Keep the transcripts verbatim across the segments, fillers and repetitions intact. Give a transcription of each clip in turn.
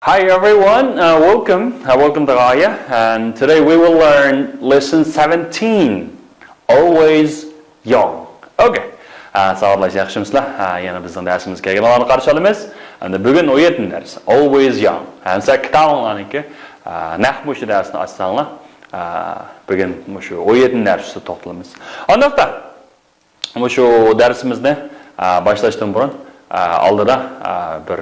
Hi everyone, uh, welcome, uh, welcome to Gaia, and today we will learn lesson seventeen, Always Young. Okay. ساۋاتلار، ياخشىمۇسىلەر؟ يەنە بىزنىڭ دەرسىمىزگە كەلگەنلەرنى قارشى ئالىمىز. ئەمدى بۈگۈن ئون يەتتىنچى دەرس، Always Young. ھەمسە كىتابىڭلارنىكى نەق مۇشۇ دەرسنى ئاچساڭلار، بۈگۈن مۇشۇ ئون يەتتىنچى دەرس ئۈستىدە توختىلىمىز. ئانداقتا، مۇشۇ دەرسىمىزنى، ئا، باشلاشتىن بۇرۇن، ئا، ئالدىدا، ئا، بىر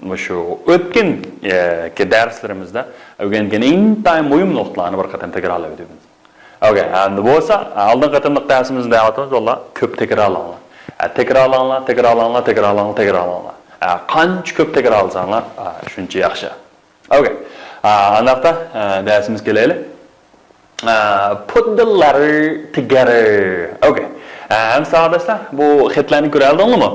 مۇشۇ ئۆتكەن، ئە، كى دەرسلىرىمىزدە ئۆگەنگەن ئىنتايىن مۇھىم نۇقتىلارنى بىر قېتىم تەكرارلاپ ئۆتىمىز. ئوكەي، ئەمدى بولسا، ئا، ئالدىنقى قېتىملىق دەرسىمىزنى دەۋاتىمىز، بالىلار، كۆپ تەكرارلاڭلار. ئە، تەكرارلاڭلار، تەكرارلاڭلار، تەكرارلاڭلار، تەكرارلاڭلار. ئە، قانچە كۆپ تەكرارلىساڭلار، ئا، شۇنچە ياخشى. ئوكەي. ئا، ئانداقتا، ئا، دەرسىمىزگە كېلەيلى. ئا، put the letter together. ئوكەي. ئا، ھەم ساۋاقداشلار، بۇ خەتلەرنى كۆرەلىدىڭلارمۇ؟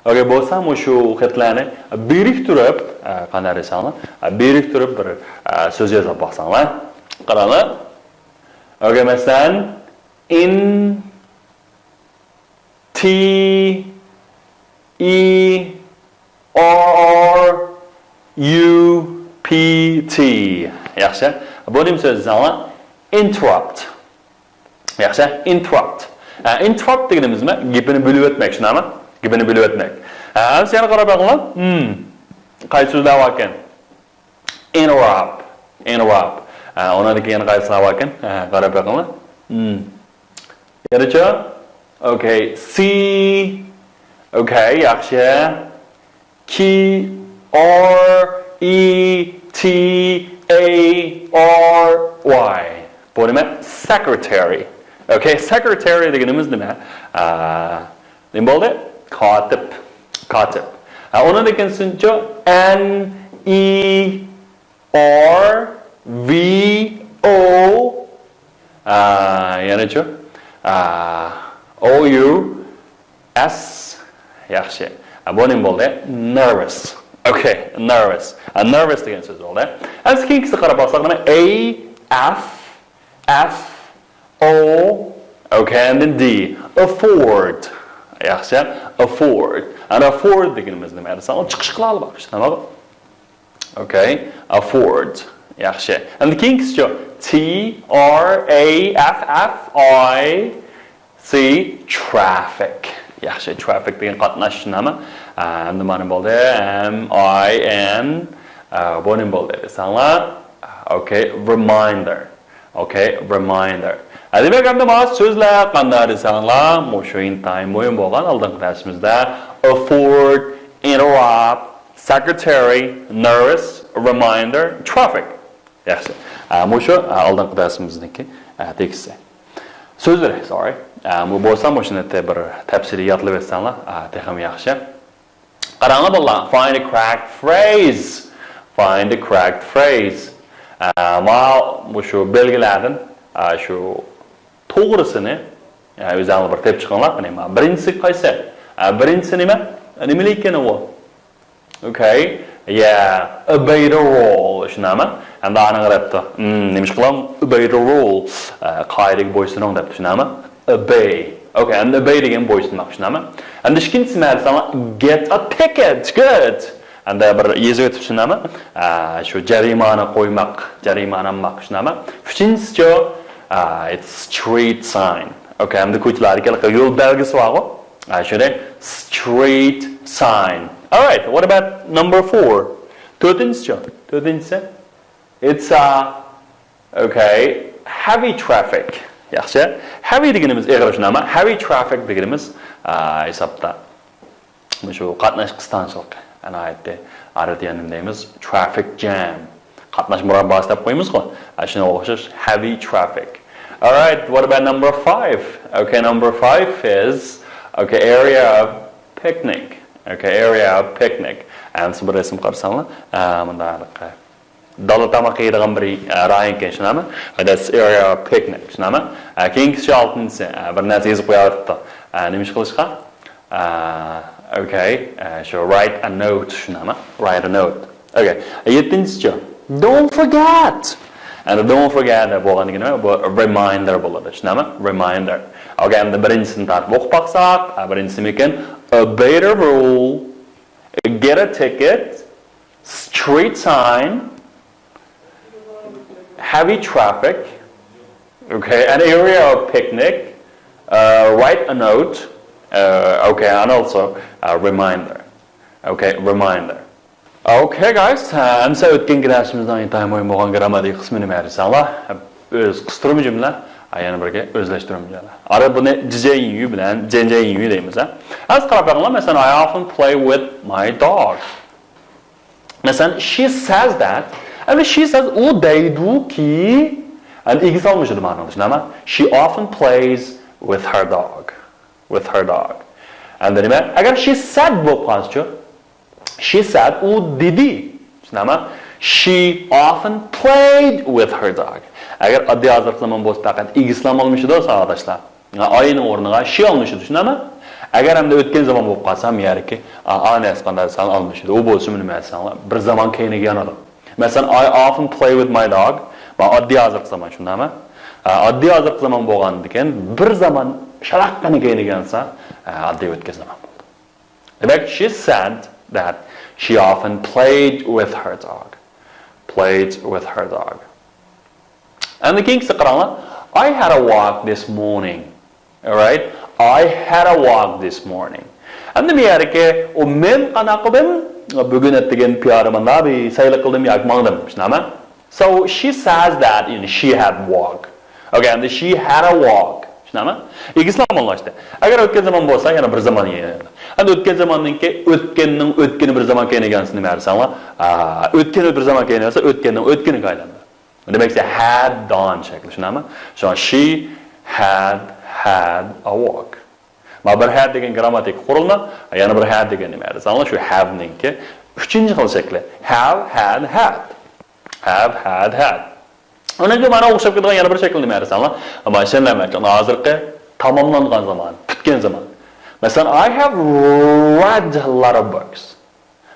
ئوكەي، بولسا مۇشۇ خەتلەرنى بىرىكتۈرۈپ، ئا، قانداق دېسەڭلار، ئا، بىرىكتۈرۈپ بىر، ئا، سۆز يازىپ باقساڭلار. قاراڭلار. ئوكەي، مەسىلەن، in T E R U P T. ياخشى. بۇ نېمە سۆز دېسەڭلار؟ Interrupt. ياخشى. Interrupt. ئە، interrupt دېگىنىمىز نېمە؟ گېپىنى بۆلۈۋەتمەك، شۇنداقمۇ؟ گېپىنى بۆلۈۋەتمەك. ئە، سەن قاراپ بېقىڭلار. Hmm. قايسى سۆزلەر باركەن؟ Interrupt. Interrupt. ئە، ئۇنىڭدىن كېيىن قايسىلار باركەن؟ ئە، قاراپ بېقىڭلار. Hmm. يەنىچۇ؟ Okay. C. Okay، ياخشى. K E T A R Y. بۇ نېمە؟ Secretary. Okay، secretary دېگىنىمىز نېمە؟ ئا، نېمە بولدى؟ كاتىپ. كاتىپ. ئا، ئۇنىڭدىن كېيىنچۇ؟ N E R V O. ئا، يەنىچۇ؟ ئا، O U S. ياخشى. ئا، بۇ نېمە بولدى؟ Nervous. Okay، nervous. ئا، nervous دېگەن سۆز بولدى. ئەمدى كېيىنكىسىگە قاراپ باقساق، نېمە؟ A F F O. Okay، and then D. Afford. ياخشى. Afford. ئانا afford دېگىنىمىز نېمە دېسەڭ، ئۇ چىقىش قىلالاش، نېمە؟ Okay، afford. ياخشى. ئەمدى كېيىنكىسىچۇ؟ T R A F F I C، traffic. ياخشى، traffic دېگەن قاتناش، شۇنداقمۇ؟ ئا، ئەمدى مانا بولدى. M I N. ئا، بۇ نېمە بولدى دېسەڭلار؟ Okay، reminder. Okay، reminder. ئە، دېمەك، ئەمدى مانا سۆزلەر قانداق دېسەڭلار، مۇشۇ ئىنتايىن مۇھىم بولغان ئالدىنقى دەرسىمىزدە afford، interrupt، secretary، nervous، reminder، traffic. ياخشى. ئە، مۇشۇ، ئە، ئالدىنقى دەرسىمىزنىڭكى، ئە، تېكىستى. سۆزلىرى، sorry. ئە، بۇ بولسا مۇشۇنى تە-، بىر تەپسىلىي يادلىۋەتسەڭلار، ئە، تېخىمۇ ياخشى. قاراڭلار بالىلار، find the correct phrase. Find the correct phrase. ئە، ما-، مۇشۇ بەلگىلەردىن، ئە، شۇ توغرىسىنى، ئە، ئۆزۈڭلار بىر تېپىپ چىقىڭلار. قېنى، ما-، بىرىنچىسى قايسى؟ ئە، بىرىنچىسى نېمە؟ نېمىلىك ئىكەن ئۇ؟ Okay. Yeah. Obey the rule. شۇنداقمۇ؟ ئەمدى ئانىڭغا دەپتۇ. Hmm، نېمىشقىلا obey the rule. ئە، قائىدىگە بويسۇنۇڭ دەپتۇ. شۇنداقمۇ؟ Obey. Okay، ئەمدى obey دېگەن بويسۇنماق، شۇنداقمۇ؟ ئەمدى ئىككىنچىسى نېمە دېسەڭلار، get a ticket. Good. ئەمدى بىر يېزىۋېتىپ، شۇنداقمۇ؟ ئا، شۇ جەرىمانە قويماق، جەرىمانە ئالماق، شۇنداقمۇ؟ ئۈچىنچىسىچۇ؟ ئا، it's street sign. Okay، ئەمدى كوچىلاردا يول بەلگىسى بارغۇ؟ ئا، شۇنى street sign. Alright, what about number four? تۆتىنچىسىچۇ؟ تۆتىنچىسى. It's a, okay, heavy traffic. ياخشى. Heavy دېگىنىمىز ئېغىر، شۇنداقمۇ؟ Heavy traffic دېگىنىمىز، ئا، ھېسابتا مۇشۇ قاتناش قىستاڭچىلىقى. ناھايىتى ئاددىي نېمە دەيمىز؟ Traffic jam. قاتناش مۇرابباسى دەپ قويىمىزغۇ؟ ئا، شۇنىڭغا ئوخشاش heavy traffic. Alright, what about number five? Okay, number five is, okay, area of picnic. Okay, area of picnic. ئەمدى بىر رەسىم قارىساڭلار، ئا، مۇنداق. دالا تاماق يەيدىغان بىر، ئە، رايونكەن، شۇنداقمۇ؟ That's area of picnic، شۇنداقمۇ؟ ئە، كېيىنكىسى ئالتىنچىسى، ئە، بىر نەرسە يېزىپ قويۇۋېتىپتۇ. ئە، نېمە ئىش قىلىشقا؟ ئە، okay، ئە، شۇ write a note، شۇنداقمۇ؟ Write a note. Okay. يەتتىنچىسىچۇ؟ Don't forget. ئەمدى don't forget بولغاندىكىن نېمە؟ بۇ reminder بولىدۇ، شۇنداقمۇ؟ Reminder. Okay، ئەمدى بىرىنچىسىنى تارتىپ ئوقۇپ باقساق، ئە، بىرىنچىسى نېمىكەن؟ Obey the rule، get a ticket، street sign, heavy traffic, okay, an area of picnic, uh, write a note, uh, okay, and also a reminder. Okay, reminder. Okay, guys, ئەمسە ئۆتكەنكى دەرسىمىزنىڭ ئىنتايىن مۇھىم بولغان گرامماتىك قىسمى نېمە دېسەڭلار؟ ئۆز قىستۇرما جۈملە، يەنە بىرگە ئۆزلەشتۈرمە جۈملە. ئارا بۇنى جيۇ بىلەن جيۇ دەيمىز. ھە؟ ھازىر قاراپ بېقىڭلار، مەسىلەن، I often play with my dog. مەسىلەن، she says that. ئەمدى she says، ئۇ دەيدۇكى، ئەمدى ئىگىسى ئالمىشىدۇ مانا، شۇنداقمۇ؟ She often plays with her dog. With her dog. ئەمدى نېمە؟ ئەگەر she said بولۇپ قالسىچۇ؟ She said، ئۇ دېدى. شۇنداقمۇ؟ She often played with her dog. ئەگەر ئاددىي ھازىرقى زامان بولسا پەقەت ئىگىسىلا ئالمىشىدۇ ساۋاقداشلار. ئاينىڭ ئورنىغا she ئالمىشىدۇ، شۇنداقمۇ؟ ئەگەر ئەمدى ئۆتكەن زامان بولۇپ قالسا، يەركى ئانى ئەسقان دەرسان ئالمىشىدۇ. ئۇ بولسىمۇ نېمە دېسەڭلار، بىر زامان كەينىگە يانىدۇ. مەسىلەن، I often play with my dog. مانا ئاددىي ھازىرقى زامان، شۇنداقمۇ؟ ئاددىي ھازىرقى زامان بولغاندىكىن بىر زامان شالاققىنە كەينىگە يانسا، ئاددىي ئۆتكەن زامان بولدى. دېمەك، she said that she often played with her dog. Played with her dog. ئەمدى كېيىنكىسىگە قاراڭلار. I had a walk this morning. Alright? I had a walk this morning. ئەمدى بۇ يەردىكى ئۇ مەن قانداق قىلدىم؟ بۈگۈن ئەتىگەن پىيادە مانا بىر سەيلە قىلدىم ياكى ماڭدىم. شۇنداقمۇ؟ So she says that، يەنى she had walk. Okay، ئەمدى she had a walk. شۇنداقمۇ؟ ئىگىسىلا ئالماشتى. ئەگەر ئۆتكەن زامان بولسا، يەنە بىر زامان يەنە. ئەمدى ئۆتكەن زاماننىڭكى، ئۆتكەننىڭ ئۆتكىنى بىر زامان كەينىگە يانسا نېمە دەيسەڭلار؟ ئا، ئۆتكەن بىر زامان كەينىگە يانسا، ئۆتكەننىڭ ئۆتكىنىگە ئايلاندى. دېمەك، had done شەكلى، شۇنداقمۇ؟ شۇڭا she had had a walk. مانا بىر had دېگەن گرامماتىكا قۇرۇلما، يەنە بىر had دېگەن نېمە دېسەڭلار، شۇ have نىڭكى ئۈچىنچى خىل شەكلى. Have had had. Have had had. ئۇنىڭكى مانا ئوخشاپ كېتىدىغان يەنە بىر شەكلى نېمە دېسەڭلار، ئەمما ئىشەنمەيمەن، ھازىرقى تاماملانغان زامان، پۈتكەن زامان. مەسىلەن، I have read a lot of books.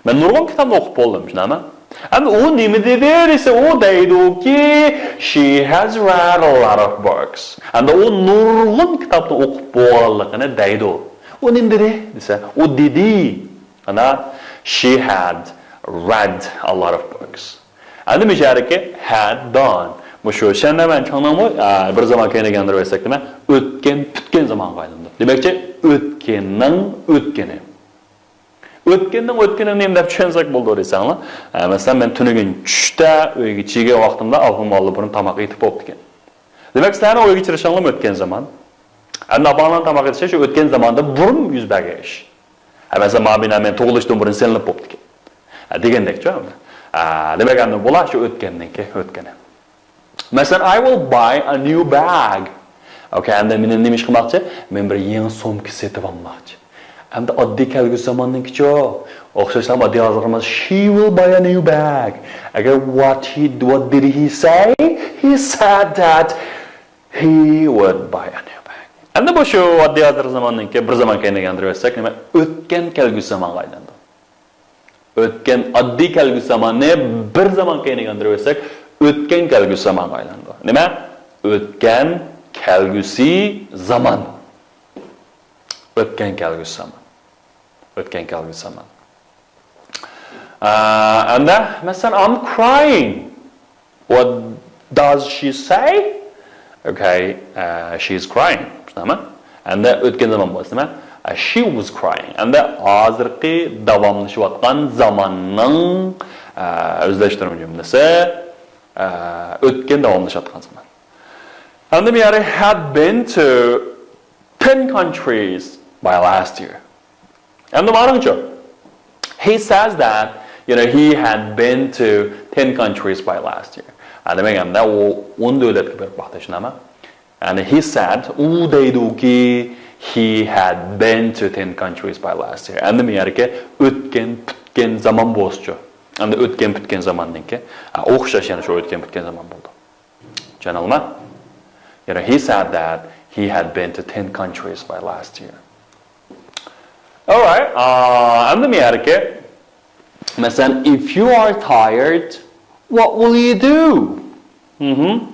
مەن نۇرغۇن كىتابنى ئوقۇپ بولدۇم، شۇنداقمۇ؟ ئەمدى ئۇ نېمە دېدى دېسە، ئۇ دەيدۇكى، she has read a lot of books. ئەمدى ئۇ نۇرغۇن كىتابنى ئوقۇپ بولغانلىقىنى دەيدۇ. ئۇ نېمە دېدى دېسە، ئۇ دېدى. مانا، she had read a lot of books. ئەمدى مۇشۇ يەردىكى had done. مۇشۇ شەننەمەن چاڭنىڭمۇ، ئا، بىر زامان كەينىگە ياندۇرۇۋەتسەك نېمە؟ ئۆتكەن، پۈتكەن زامانغا ئايلىنىدۇ. دېمەكچى، ئۆتكەننىڭ ئۆتكىنى. ئۆتكەننىڭ ئۆتكىنى نېمە دەپ چۈشەنسەك بولىدۇ دېسەڭلار. ئە، مەسىلەن، مەن تۈنۈگۈن چۈشتە ئۆيگە چىگەن ۋاقتىمدا ئاپام ئاللىبۇرۇن تاماق ئېتىپ بوپتىكەن. دېمەك، سىلەرنىڭ ئۆيگە چىرىشىڭلارمۇ ئۆتكەن زامان. ئەمدى ئاپاڭلارنىڭ تاماق ئېتىشى شۇ ئۆتكەن زاماندا بۇرۇن يۈز بەرگەن ئىش. ئە، مەسىلەن، مانا بىنا مەن تۇغۇلۇشتىن بۇرۇن سېلىنىپ بوپتىكەن. ئە، دېگەندەكچۇ. ئە، دېمەك، ئەمدى بۇلار شۇ ئۆتكەننىڭكى ئۆتكىنى. مەسىلەن، I will buy a new bag. ئوكەي، ئەمدى مېنى نېمە ئىش قىلماقچى؟ مەن بىر يېڭى سومكا سېتىپ ئالماقچى. ئەمدى ئاددىي كەلگۈسى زاماننىڭكىچۇ؟ ئوخشاشلا ئاددىي ھازىرقى زامان، she will buy a new bag. ئەگەر what he, what did he say? He said that he would buy a new bag. ئەمدى بۇ شۇ ئاددىي ھازىرقى زاماننىڭكى بىر زامان كەينىگە ياندۇرۇۋەتسەك، نېمە؟ ئۆتكەن كەلگۈسى زامانغا ئايلاندى. ئۆتكەن، ئاددىي كەلگۈسى زاماننى بىر زامان كەينىگە ياندۇرۇۋەتسەك، ئۆتكەن كەلگۈسى زامانغا ئايلىنىدۇ. نېمە؟ ئۆتكەن كەلگۈسى زامان. ئۆتكەن كەلگۈسى زامان. ئۆتكەن كەلگۈسى زامان. ئا، ئەمدى، مەسىلەن، I'm crying. What does she say? Okay, uh, she is crying. شۇنداقمۇ؟ ئەمدى ئۆتكەن زامان بولسا نېمە؟ Uh, she was crying. ئەمدى ھازىرقى داۋاملىشىۋاتقان زاماننىڭ، ئە، ئۆزلەشتۈرمە جۈملىسى، ئە، ئۆتكەن داۋاملىشىۋاتقان زامان. ئەمدى بۇ يەردە had been to ten countries by last year. ئەمدى ماڭىڭچۇ. He says that, you know, he had been to ten countries by last year. ئە، دېمەك، ئەمدى ئۇ ئون دۆلەتكە بېرىپ باقتى، شۇنداقمۇ؟ يەنى he said، ئۇ دەيدۇكى، he had been to ten countries by last year. ئەمدى بۇ يەردىكى ئۆتكەن، پۈتكەن زامان بولسىچۇ. ئەمدى ئۆتكەن، پۈتكەن زاماننىڭكى، ئە، ئوخشاش، يەنى شۇ ئۆتكەن، پۈتكەن زامان بولدى. چۈشەندىڭلارمۇ؟ يەنى he said that he had been to ten countries by last year. Alright, ئا، ئەمدى مەيەركى، مەسىلەن، if you are tired, what will you do? مهم.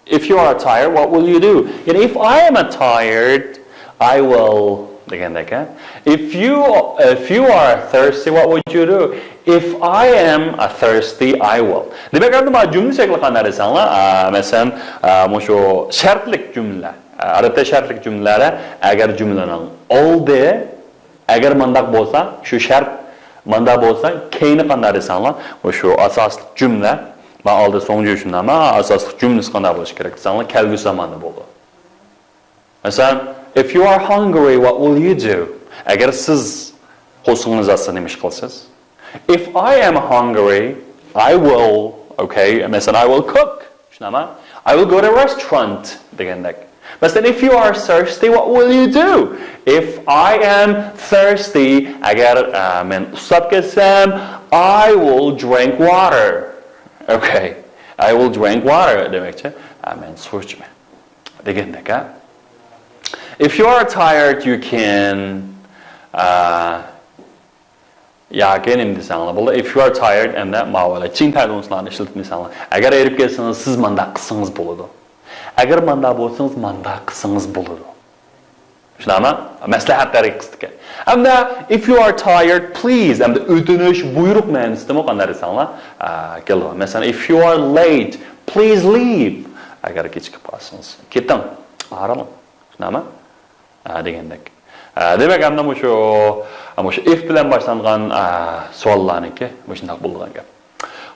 If you are tired, what will you do? يەنى if I am tired, I will دېگەندەك، ھە؟ If you, if you are thirsty, what would you do? If I am a thirsty, I will. دېمەك، ئەمدى مانا جۈملە شەكلى قانداق دېسەڭلار، ئا، مەسىلەن، ئا، مۇشۇ شەرتلىك جۈملە، ئا، ئادەتتە شەرتلىك جۈملىلەردە ئەگەر جۈملىنىڭ ئالدى، ئەگەر مانداق بولسا، شۇ شەرت مانداق بولسا، كەينى قانداق دېسەڭلار، مۇشۇ ئاساسلىق جۈملە، مانا ئالدى سوڭجۈ شۇنداقمۇ، ئاساسلىق جۈملىسى قانداق بولۇشى كېرەك دېسەڭلار، كەلگۈسى زاماندا بولىدۇ. مەسىلەن، if you are hungry, what will you do? ئەگەر سىز قورسىقىڭىز ئاچسا، نېمە ئىش قىلىسىز؟ If I am hungry, I will, okay, مەسىلەن, I will cook. شۇنداقمۇ? I will go to a restaurant دېگەندەك. مەسىلەن, if you are thirsty, what will you do? If I am thirsty, ئەگەر، ئە، مەن ئۇسساپ كەتسەم, I will drink water. Okay. I will drink water دېمەكچى. ئە، مەن سۇ ئىچىمەن. دېگەندەك، ھە؟ If you are tired, you can, ئە، ياكى نېمە دېسەڭلار بولىدۇ. If you are tired، ئەمدى ماۋۇ چىڭتەي دۇڭسىلارنى ئىشلىتىپ دېسەڭلار. ئەگەر ھېرىپ كەتسىڭىز، سىز مانداق قىلسىڭىز بولىدۇ. ئەگەر مانداق بولسىڭىز، مانداق قىلسىڭىز بولىدۇ. شۇنداقمۇ؟ مەسلىھەت تەرىقىسىدىكى. ئەمدى if you are tired, please. ئەمدى ئۆتۈنۈش، بۇيرۇق مەنىسىدىمۇ قانداق دېسەڭلار، ئە، كېلىدۇ. مەسىلەن, if you are late, please leave. ئەگەر كېچىكىپ قالسىڭىز، كېتىڭ، ئايرىلىڭ. شۇنداقمۇ؟ ئە، دېگەندەك. ئە، دېمەك، ئەمدى مۇشۇ، مۇشۇ if بىلەن باشلانغان، ئە، سوئاللارنىڭكى مۇشۇنداق بولىدىغان گەپ.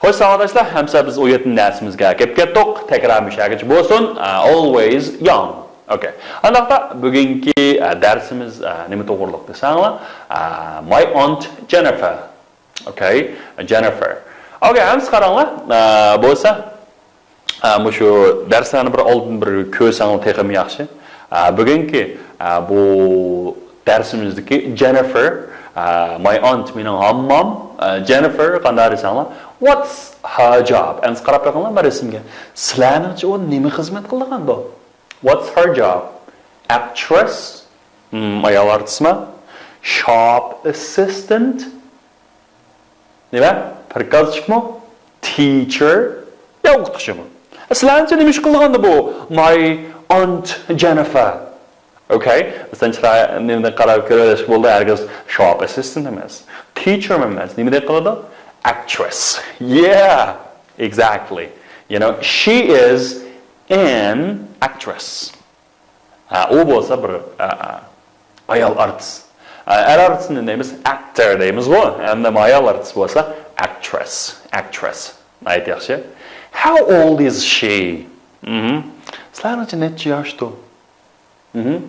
خوش، ساۋاقداشلار، ئەمسە بىز ئۇ يەتتىنچى دەرسىمىزگە كېلىپ كەتتۇق. تەكرار مۇشەگىچە بولسۇن. ئە، always young. Okay. ئانداقتا بۈگۈنكى، ئە، دەرسىمىز، ئە، نېمە توغرۇلۇق دېسەڭلار، ئە، My Aunt Jennifer. Okay. Jennifer. Okay, ئەمسە قاراڭلار. ئە، بولسا، ئە، مۇشۇ دەرسلەرنى بىر ئالدىن بىر كۆرسەڭلار تېخىمۇ ياخشى. ئە، بۈگۈنكى، ئە، بۇ دەرسىمىزدىكى Jennifer، ئە، my aunt، مېنىڭ ھاممام، ئە، Jennifer قانداق دېسەڭلار، what's her job؟ ئەمسە قاراپ بېقىڭلار مەن رەسىمگە. سىلەرنىڭچە ئۇ نېمە خىزمەت قىلىدىغاندۇ؟ What's her job? Actress؟ مم، ئايال ئارتىسمۇ؟ Shop assistant؟ نېمە؟ پىركازچىكمۇ؟ Teacher؟ يا ئوقۇتقۇچىمۇ؟ سىلەرنىڭچە نېمە ئىش قىلىدىغاندۇ بۇ My Aunt Jennifer؟ Okay. مەسىلەن، چىراي نېمىدەك قاراپ كۆرۈۋېلىشكە بولىدۇ، ھەرگىز shop assistant ئەمەس، teacher ئەمەس. نېمىدەك قىلىدۇ؟ Actress. Yeah, exactly. You know, she is an actress. ھە، ئۇ بولسا بىر، ئە، ئە، ئايال ئارتىس. ئە، ئەر ئارتىسنى دەيمىز، actor دەيمىزغۇ. ئەمدى ئايال ئارتىس بولسا actress، actress. ناھايىتى ياخشى. How old is she? مهم. سىلەرنىڭچە نەچچە ياشتۇ؟ مهم.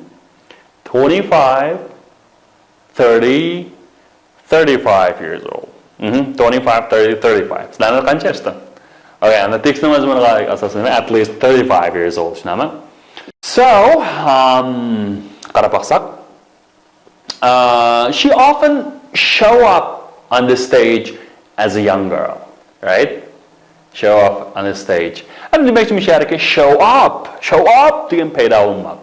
Twenty-five, thirty, thirty-five years old. مهم. Twenty-five, thirty, thirty-five. سىلەرنىڭ قانچە ياشتا؟ Okay, ئەمدى تېكىستنىڭ مەزمۇنىغا ئاساسەن at least thirty-five years old، شۇنداقمۇ؟ So, um, قاراپ باقساق، uh, she often show up on the stage as a young girl, right? Show up on the stage. ئەمدى دېمەكچى مۇشۇ يەردىكى show up، show up دېگەن پەيدا بولماق.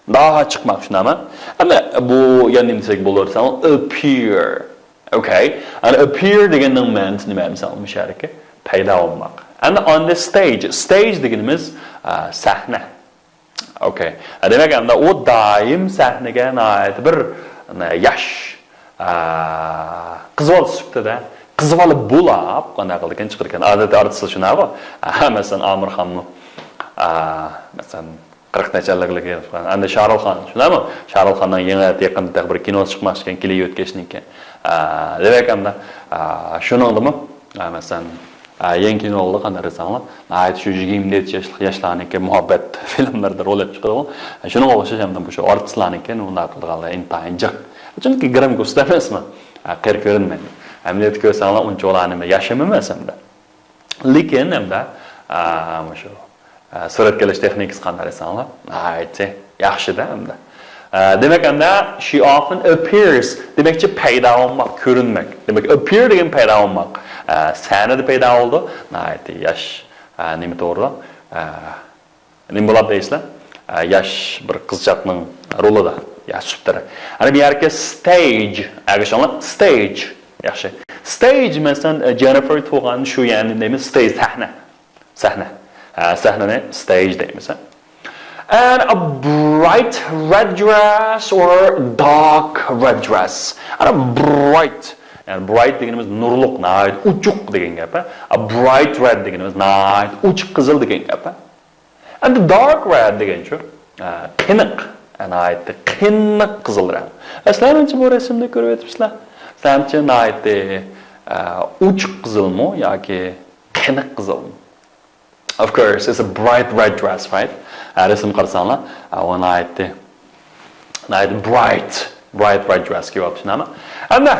داغا چىقماق، شۇنداقمۇ؟ ئەمدى بۇ يەنە نېمە دېسەك بولىدۇ دېسەڭ، appear. Okay. ئەمدى appear دېگەننىڭ مەنىسى نېمە دېسەڭ، مۇشۇ يەردىكى پەيدا بولماق. ئەمدى on the stage. Stage دېگىنىمىز، ئە، سەھنە. Okay. ئە، دېمەك، ئەمدى ئۇ دائىم سەھنىگە ناھايىتى بىر، ئە، ياش، ئە، قىز بالا سۈپىتىدە، قىز بالا بولاپ، قانداق قىلىدىكەن، چىقىدىكەن. ئادەتتە ئارتىسلار شۇنداقغۇ. ئە، مەسىلەن، ئامىرخانمۇ، ئە، مەسىلەن، قىرىق نەچچە ئەللىكلەرگە كىرىپ قالغان. ئەمدى شارۇلخان، شۇنداقمۇ؟ شارۇلخاننىڭ يېڭى يېقىندا تېخى بىر كىنوسى چىقماقچىكەن، كېلى يۆتكەشنىڭكى. ئە، دېمەك ئەمدى، ئە، شۇنىڭدىمۇ، ئە، مەسىلەن، ئە، يېڭى كىنولار قانداق دېسەڭلار، ناھايىتى شۇ يىگىرمە نەچچە ياشلىق ياشلارنىڭكى مۇھەببەت فىلىملىرىدا رول ئېلىپ چىقىدىغۇ. ئە، شۇنىڭغا ئوخشاش ئەمدى مۇشۇ ئارتىسلارنىڭكى ئۇنداق قىلىدىغانلار ئىنتايىن جىق. چۈنكى گىرىمگە ئۇستا ئەمەسمۇ؟ ئە، قېرى كۆرۈنمەيدۇ. ئەمەلىيەتتە كۆرسەڭلار ئۇنچە ئۇلار نېمە ياش ئەمەس ئەمدى. لېكىن ئەمدى، ئا، مۇشۇ، ئا، سۈرەتكە ئېلىش تېخنىكىسى قانداق دېسەڭلار، ناھايىتى ياخشىدا ئەمدى. ئا، دېمەك، ئەمدى she often appears دېمەكچى پەيدا بولماق، كۆرۈنمەك. دېمەك، appear دېگەن پەيدا بولماق. ئا، سەھنىدە پەيدا بولىدۇ. ناھايىتى ياش، ئا، نېمە توغرۇلۇق؟ ئا، نېمە بولاتتى دەيسىلەر؟ ئە، ياش بىر قىزچاقنىڭ رولىدا. ياش سۈپتىرى. ئەنە بۇ يەرگە stage. ئەگىشىڭلار stage. ياخشى. Stage، مەسىلەن، ئە، Jennifer تۇرغان شۇ يەرنى دەيمىز، stage، سەھنە. سەھنە. ئە، سەھنىنى stage دەيمىز، ھە. And a bright red dress or dark red dress. And a bright. يەنى bright دېگىنىمىز نۇرلۇق، ناھايىتى ئوچۇق دېگەن گەپ. A bright red دېگىنىمىز ناھايىتى ئوچۇق قىزىل دېگەن گەپ. And the dark red دېگەنچۇ؟ ئە، قېنىق. ئە، ناھايىتى قېنىق قىزىل رەڭ. ئە، سىلەرنىڭچە بۇ رەسىمدە كۆرۈۋېتىپسىلەر. سىلەرنىڭچە ناھايىتى، ئە، ئوچۇق قىزىلمۇ ياكى قېنىق قىزىلمۇ؟ Of course, it's a bright red dress, right? ئە، رەسىم قارىساڭلار، ئە، ئۇ ناھايىتى، ناھايىتى bright، bright red dress كىيىۋاپتۇ، شۇنداقمۇ؟ ئەمدى،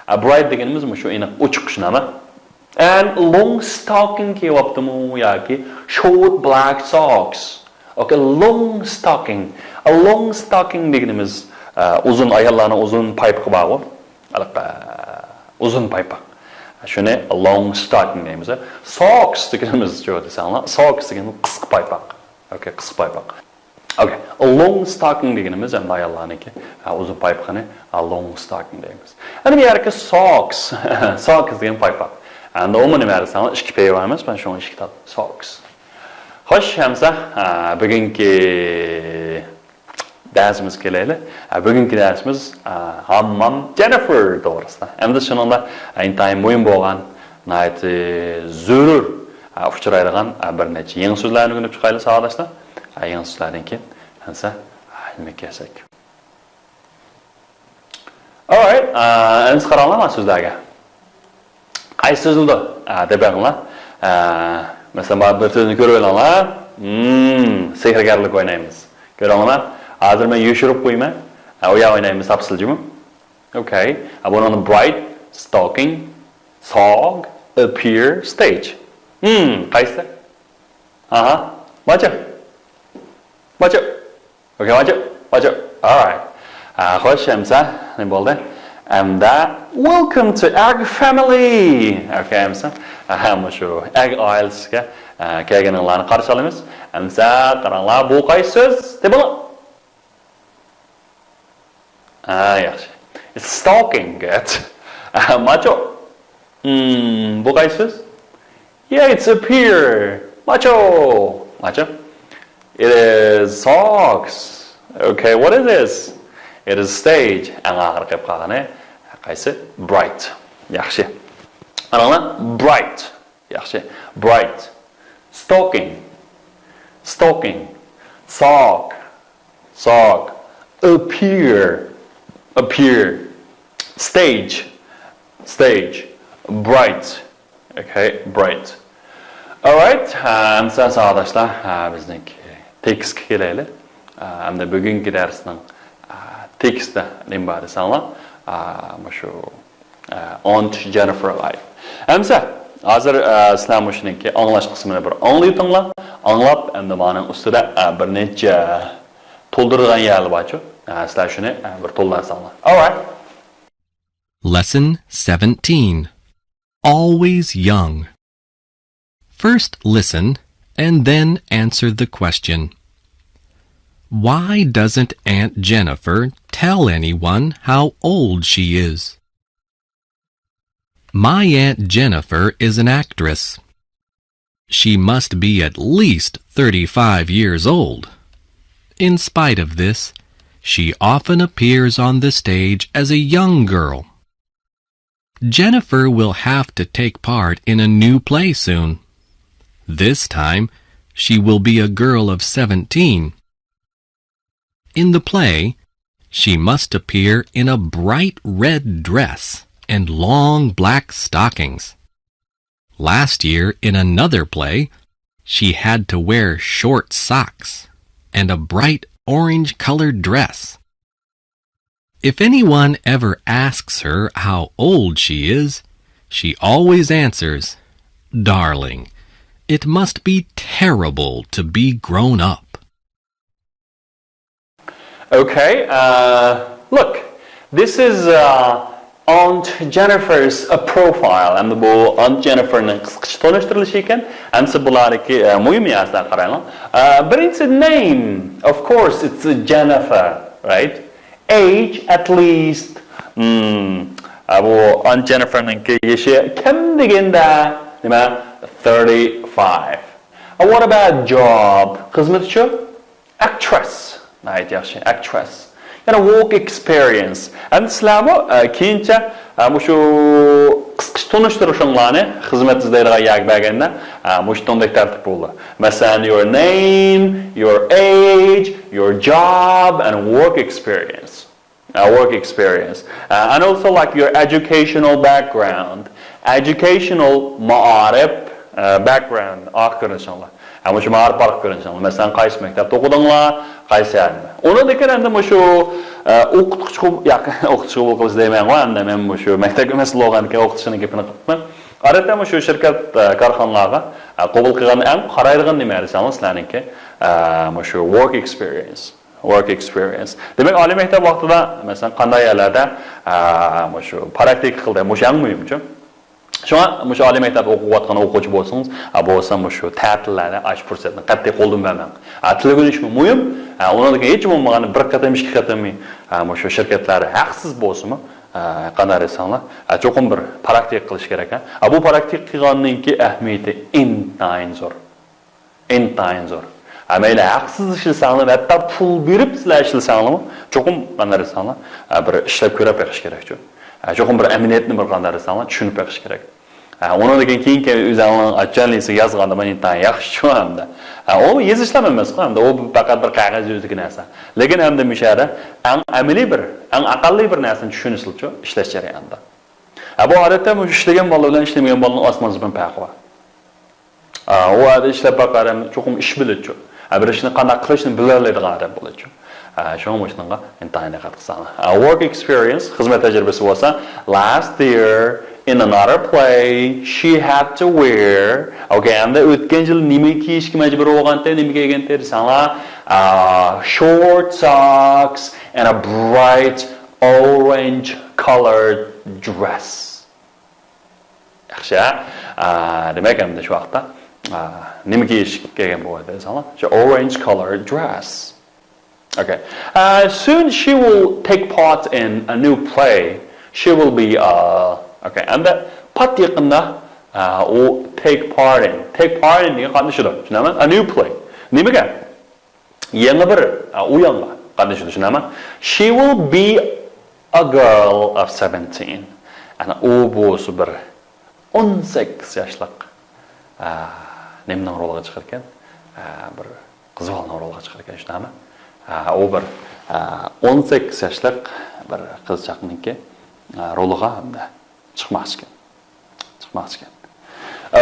ئە، bright دېگىنىمىز مۇشۇ ئېنىق ئوچۇق، شۇنداقمۇ؟ And long stocking كىيىۋاپتىمۇ ياكى short black socks. Okay, long stocking. A long stocking دېگىنىمىز، ئە، ئۇزۇن، ئاياللارنىڭ ئۇزۇن پايپىقى بارغۇ. ھېلىقى، ئە، ئۇزۇن پايپاق. شۇنى long stocking دەيمىز. Socks دېگىنىمىز شۇ دېسەڭلار، socks دېگىنىمىز قىسقا پايپاق. Okay, قىسقا پايپاق. Okay, long stocking دېگىنىمىز ئەمدى ئاياللارنىڭكى، ھە، ئۇزۇن پايپىقىنى، ھە، long stocking دەيمىز. ئەمدى بۇ يەردىكى socks، socks دېگەن پايپاق. ئەمدى ئۇمۇ نېمە دېسەڭلار، ئىككى پېيى بار ئەمەس، مانا شۇڭا ئىككى تال socks. خوش، ئەمسە، ھە، بۈگۈنكى دەرسىمىزگە كېلەيلى. ھە، بۈگۈنكى دەرسىمىز، ھە، ھاممام جېنىفېر توغرىسىدا. ئەمدى شۇنىڭدا، ھە، ئىنتايىن مۇھىم بولغان، ناھايىتى زۆرۈر، ھە، ئۇچرايدىغان، ھە، بىر نەچچە يېڭى سۆزلەرنى ئۆگىنىپ چىقايلى، ساۋاقداشلار. ھە، يېڭى سۆزلەردىن كېيىن، ئەمسە، ھە، نېمە كەلسەك. Alright، ئە، ئەمسە قاراڭلار مانا سۆزلەرگە. قايسى سۆزلىدۇ؟ ئە، دەپ بېقىڭلار. ئە، مەسىلەن، مانا بىر سۆزنى كۆرۈۋېلىڭلار. مم، سېھىرگەرلىك ئوينايمىز. كۆرۈڭلار. ھازىر مەن يوشۇرۇپ قويىمەن. ئە، ئۇ يەر ئوينايمىز، تاپسىلە جۇمۇ. Okay. ئە، بۇنىڭدا bright، stocking، sock، appear، stage. مم، قايسى؟ ئاھا. ماچا. ماچا. Okay, ماچا. ماچا. Alright. ئە، خوش، ئەمسە نېمە بولدى؟ ئەمدى welcome to egg family. Okay، ئەمسە. ئەھە، مۇشۇ egg ئائىلىسىگە، ئە، كەلگىنىڭلارنى قارشى ئالىمىز. ئەمسە قاراڭلار، بۇ قايسى سۆز؟ تېپىڭلار. ھە، ياخشى. It's stocking, good. ئە، ماچو. Hmm، بۇ قايسى سۆز؟ Yeah, it's appear. ماچو. ماچو. It is socks. Okay, what is this? It is stage. ئەڭ ئاخىرقى قېلىپ قالغىنى قايسى؟ Bright. ياخشى. قاراڭلار، bright. ياخشى. Bright. Stocking. Stocking. Sock. Sock. Appear. Appear. Stage. Stage. Bright. Okay, bright. Alright, ئەمسە ساۋاقداشلار، ھە، بىزنىڭ تېكىستكە كېلەيلى. ئەمدى بۈگۈنكى دەرسنىڭ، ئە، تېكىستى نېمە بار دېسەڭلار، ئە، مۇشۇ، ئە، Aunt Jennifer لايىق. ئەمسە، ھازىر، ئە، سىلەر مۇشۇنىڭكى ئاڭلاش قىسمىنى بىر ئاڭلىۋېتىڭلار. ئاڭلاپ، ئەمدى مانىڭ ئۈستىدە، ئە، بىر نەچچە تولدۇرىدىغان يەرلەر بارچۇ. ئە، سىلەر شۇنى، ئە، بىر تولدۇرساڭلار. Alright. Lesson seventeen. Always young. First listen and then answer the question. Why doesn't Aunt Jennifer tell anyone how old she is? My Aunt Jennifer is an actress. She must be at least thirty-five years old. In spite of this, she often appears on the stage as a young girl. Jennifer will have to take part in a new play soon. This time, she will be a girl of seventeen. In the play, she must appear in a bright red dress and long black stockings. Last year, in another play, she had to wear short socks and a bright orange-colored dress. If anyone ever asks her how old she is, she always answers, "Darling, it must be terrible to be grown up." Okay, uh, look, this is, uh, Aunt Jennifer's, uh, profile. ئەمدى بۇ Aunt Jenniferنىڭ قىسقىچە تونۇشتۇرۇلۇشى ئىكەن. ئەمسە بۇلاردىكى، ئە، مۇھىم يازىلارغا قارايلى. ئە، بىرىنچىسى name. Of course, it's Jennifer, right? Age, at least. Hmm. ئە، بۇ Aunt Jenniferنىڭكى يېشى كەم دېگەندە، نېمە؟ Thirty-five. ئە، what about job? خىزمىتىچۇ؟ Actress. ناھايىتى ياخشى. Actress. يەنە work experience. ئەمدى سىلەرمۇ، ئە، كېيىنچە، ئە، مۇشۇ قىسقىچە تونۇشتۇرۇشۇڭلارنى خىزمەت ئىزدەيدىغان يەرگە بەرگەندە، ئە، مۇشۇ تەرتىپ بولىدۇ. مەسىلەن، your name, your age, your job and work experience. Uh, work experience. Uh, and also, like, your educational background. Educational مائارىپ، uh, background ئارقا كۆرۈنۈشۈڭلار. ھە، مۇشۇ مائارىپ ئارقا كۆرۈنۈشۈڭلار. مەسىلەن، قايسى مەكتەپتە ئوقۇدۇڭلار، قايسى يەردە. ئۇنىڭدىن كېيىن ئەمدى مۇشۇ، ئە، ئوقۇتقۇچى قوبۇل، ياق، ئوقۇتقۇچى قوبۇل قىلىش دەيمەنغۇ، ئەمدى مەن مۇشۇ مەكتەپ ئەمەس بولغاندىكىن ئوقۇتقۇچىنىڭ گېپىنى قىلىپمەن. ئادەتتە مۇشۇ شىركەت، ئە، كارخانىلارغا، ئە، قوبۇل قىلغان ئەڭ قارايدىغان نېمە دېسەڭلار سىلەرنىڭكى، ئە، مۇشۇ work experience. Work experience. دېمەك، ئالىي مەكتەپ ۋاقتىدا، مەسىلەن، قانداق يەرلەردە، ئە، مۇشۇ پراكتىكا قىلدى، مۇشۇ ئەڭ مۇھىمچۇ. شۇڭا مۇشۇ ئالىي مەكتەپتە ئوقۇۋاتقان ئوقۇغۇچى بولسىڭىز، ئا، بولسا مۇشۇ تەتىللەردە ئاشۇ پۇرسەتنى قەتئىي قولدىن بەرمەڭ. ئا، تىل ئۆگىنىشمۇ مۇھىم. ئا، ئۇنىڭدىن كېيىن ھېچ بولمىغاندا بىر قېتىم، ئىككى قېتىم، ئا، مۇشۇ شىركەتلەردە ھەقسىز بولسىمۇ، ئا، قانداق دېسەڭلار، ئا، چوقۇم بىر پراكتىكا قىلىش كېرەك. ئا، بۇ پراكتىكا قىلغاننىڭكى ئەھمىيىتى ئىنتايىن زور. ئىنتايىن زور. ھە، مەيلى ھەقسىز ئىشلىسەڭلار، ھەتتا پۇل بېرىپ سىلەر ئىشلىسەڭلارمۇ، چوقۇم قانداق دېسەڭلار، ھە، بىر ئىشلەپ كۆرۈپ بېقىش كېرەكچۇ. ھە، چوقۇم بىر ئەمەلىيەتنى بىر قانداق دېسەڭلار، چۈشىنىپ بېقىش كېرەك. ھە، ئۇنىڭدىن كېيىن، كېيىن ئۆزۈڭلارنىڭ ئاچچانلىسى يازغاندا مانا ئىنتايىن ياخشىچۇ ئەمدى. ھە، ئۇ يېزىشلام ئەمەسقۇ، ئەمدى ئۇ پەقەت بىر قەغەز يۈزىدىكى نەرسە. لېكىن ئەمدى مۇشۇ يەردە ئەڭ ئەمەلىي بىر، ئەڭ ئەقەللىي بىر نەرسىنى چۈشىنىسىلەرچۇ، ئىشلەش جەريانىدا. ھە، بۇ ئادەتتە مۇشۇ ئىشلىگەن بالا بىلەن ئىشلىمىگەن بالىنىڭ ئاسمان زېمىن پەرقى بار. ئا، ئۇ ئادەم ئىشلەپ باقار ھەم چوقۇم ئىش بىلىدىچۇ. ئا، بىر ئىشنى قانداق قىلىشنى بىلەلەيدىغان ئادەم بولىدىچۇ. ئا، شۇڭا مۇشۇنىڭغا ئىنتايىن دىققەت قىلساڭلار. ئا، work experience، خىزمەت تەجرىبىسى بولسا، last year in another play she had to wear. ئوكەي، ئەمدى ئۆتكەن يىل نېمە كىيىشكە مەجبۇر بولغانتى، نېمە كىيگەنتى دېسەڭلار، ئا، short socks and a bright orange colored dress. ياخشى، ھە؟ ئا، دېمەك، ئەمدى شۇ ۋاقىتتا، ئا، نېمە كىيىش كىيگەن بولىدۇ دېسەڭلار، شۇ orange colored dress. Okay. Uh, soon she will take part in a new play. She will be, uh, okay. ئەمدى پات يېقىندا، ئا، ئۇ take part in. Take part in دېگەن قاتنىشىدۇ. چۈشىنەمەن؟ A new play. نېمىگە؟ يېڭى بىر، ئا، ئويۇنغا قاتنىشىدۇ، چۈشىنەمەن؟ She will be a girl of seventeen. ئەنە ئۇ بولسا بىر ئون سەككىز ياشلىق، ئا، نېمىنىڭ رولىغا چىقىدىكەن؟ ئا، بىر قىز بالىنىڭ رولىغا چىقىدىكەن، چۈشىنەمەن؟ ئا، ئۇ بىر، ئا، ئون سەككىز ياشلىق بىر قىزچاقنىڭكى، ئا، رولىغا ئەمدى چىقماقچىكەن. چىقماقچىكەن.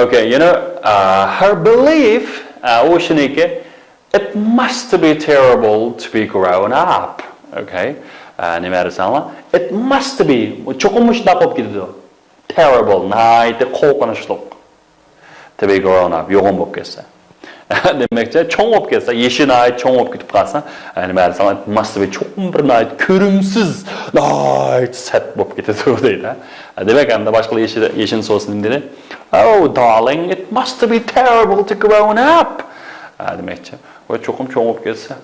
Okay, you know, uh, her belief, uh, ئۇ شۇنىكى، it must be terrible to be grown up. Okay. Uh, نېمە دېسەڭلار؟ It must be. چوقۇم مۇشۇنداق بولۇپ كېتىدۇ. Terrible، ناھايىتى قورقۇنچلۇق. To be grown up، يوغان بولۇپ كەتسە. دېمەكچى، چوڭ بولۇپ كەتسە، يېشى ناھايىتى چوڭ بولۇپ كېتىپ قالسا، يەنى مەن ساڭا ماس بىر چوقۇم بىر ناھايىتى كۆرۈمسىز، ناھايىتى سەت بولۇپ كېتىدۇ دەيدۇ. دېمەك، ئەمدى باشقىلار يېشى، يېشىنى سورىسا نېمە دېدى؟ Oh, darling, it must be terrible to grown up. دېمەكچى، ۋە چوقۇم چوڭ بولۇپ كەتسە،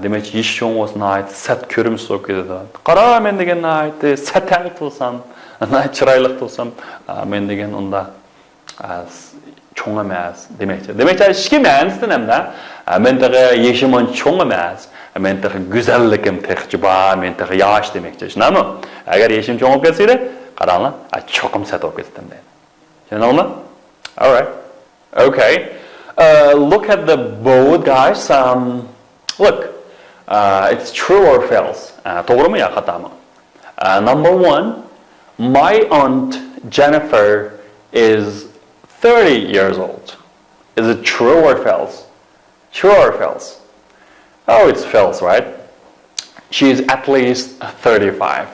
دېمەكچى، يېشى چوڭ بولسا ناھايىتى سەت، كۆرۈمسىز بولۇپ كېتىدۇ. قارا، مەن دېگەن ناھايىتى سەتەڭ تۇرسام، ناھايىتى چىرايلىق تۇرسام، مەن دېگەن ئۇنداق ئە، چوڭ ئەمەس دېمەكچى. دېمەكچى، ئىچكى مەنىسىدىن ئەمدى، ئە، مەن تېخى يېشىم ئانچە چوڭ ئەمەس، مەن تېخى گۈزەللىكىم تېخىچە بار، مەن تېخى ياش دېمەكچى، شۇنداقمۇ؟ ئەگەر يېشىم چوڭ بولۇپ كەتسە ئىدى، قاراڭلار، ئە، چوقۇم سەت بولۇپ كېتەتتىم دەيدۇ. چۈشەندىڭلارمۇ؟ Alright. Okay. Uh, look at the board, guys. Um, look, uh, it's true or false. ئە، توغرىمۇ يا خاتامۇ؟ Uh, number one, my aunt Jennifer is thirty years old. Is it true or false? True or false? Oh, it's false, right? She's at least thirty-five.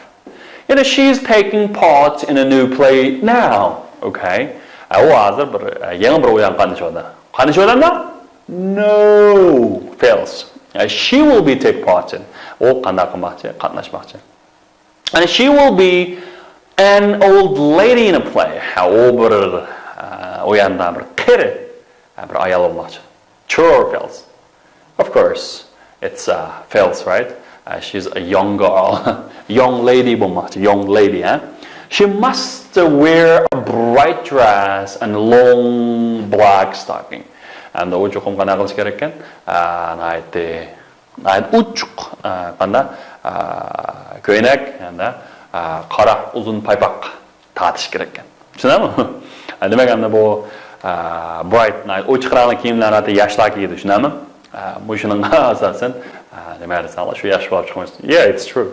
You know, she's taking part in a new play now. Okay. ئە، ئۇ ھازىر بىر، ئە، يېڭى بىر ئويۇنغا قاتنىشىۋاتىدۇ. قاتنىشىۋاتامدۇ؟ No, false. ئە، she will be take part in. ئۇ قانداق قىلماقچى؟ قاتناشماقچى. And she will be an old lady in a play. ھە، ئۇ بىر، ئە، ئۇ يەردە بىر قېرى، ئە، بىر ئايال بولماقچى. True or false? Of course, it's, uh, false, right? Uh, she's a young girl. Young lady بولماقچى, young lady, ھە? She must wear a bright dress and long black stocking. ھەمدە ئۇ چوقۇم قانداق قىلىش كېرەككەن؟ ئا، ناھايىتى، ناھايىتى ئوچۇق، ئا، قانداق، ئا، كۆينەك، ھەمدە، ئا، قارا ئۇزۇن پايپاق تارتىش كېرەككەن. چۈشىنەمۇ؟ دېمەك، ئەمدى بۇ، ئا، برايت، ناھايىتى ئوچۇق رەڭلىك كىيىملەرنى ياشلار كىيىدۇ، چۈشىنەمۇ؟ ئا، مۇشۇنىڭغا ئاساسەن، ئا، نېمە دېسەڭلار، شۇ ياش بالا چوقۇم. Yeah, it's true.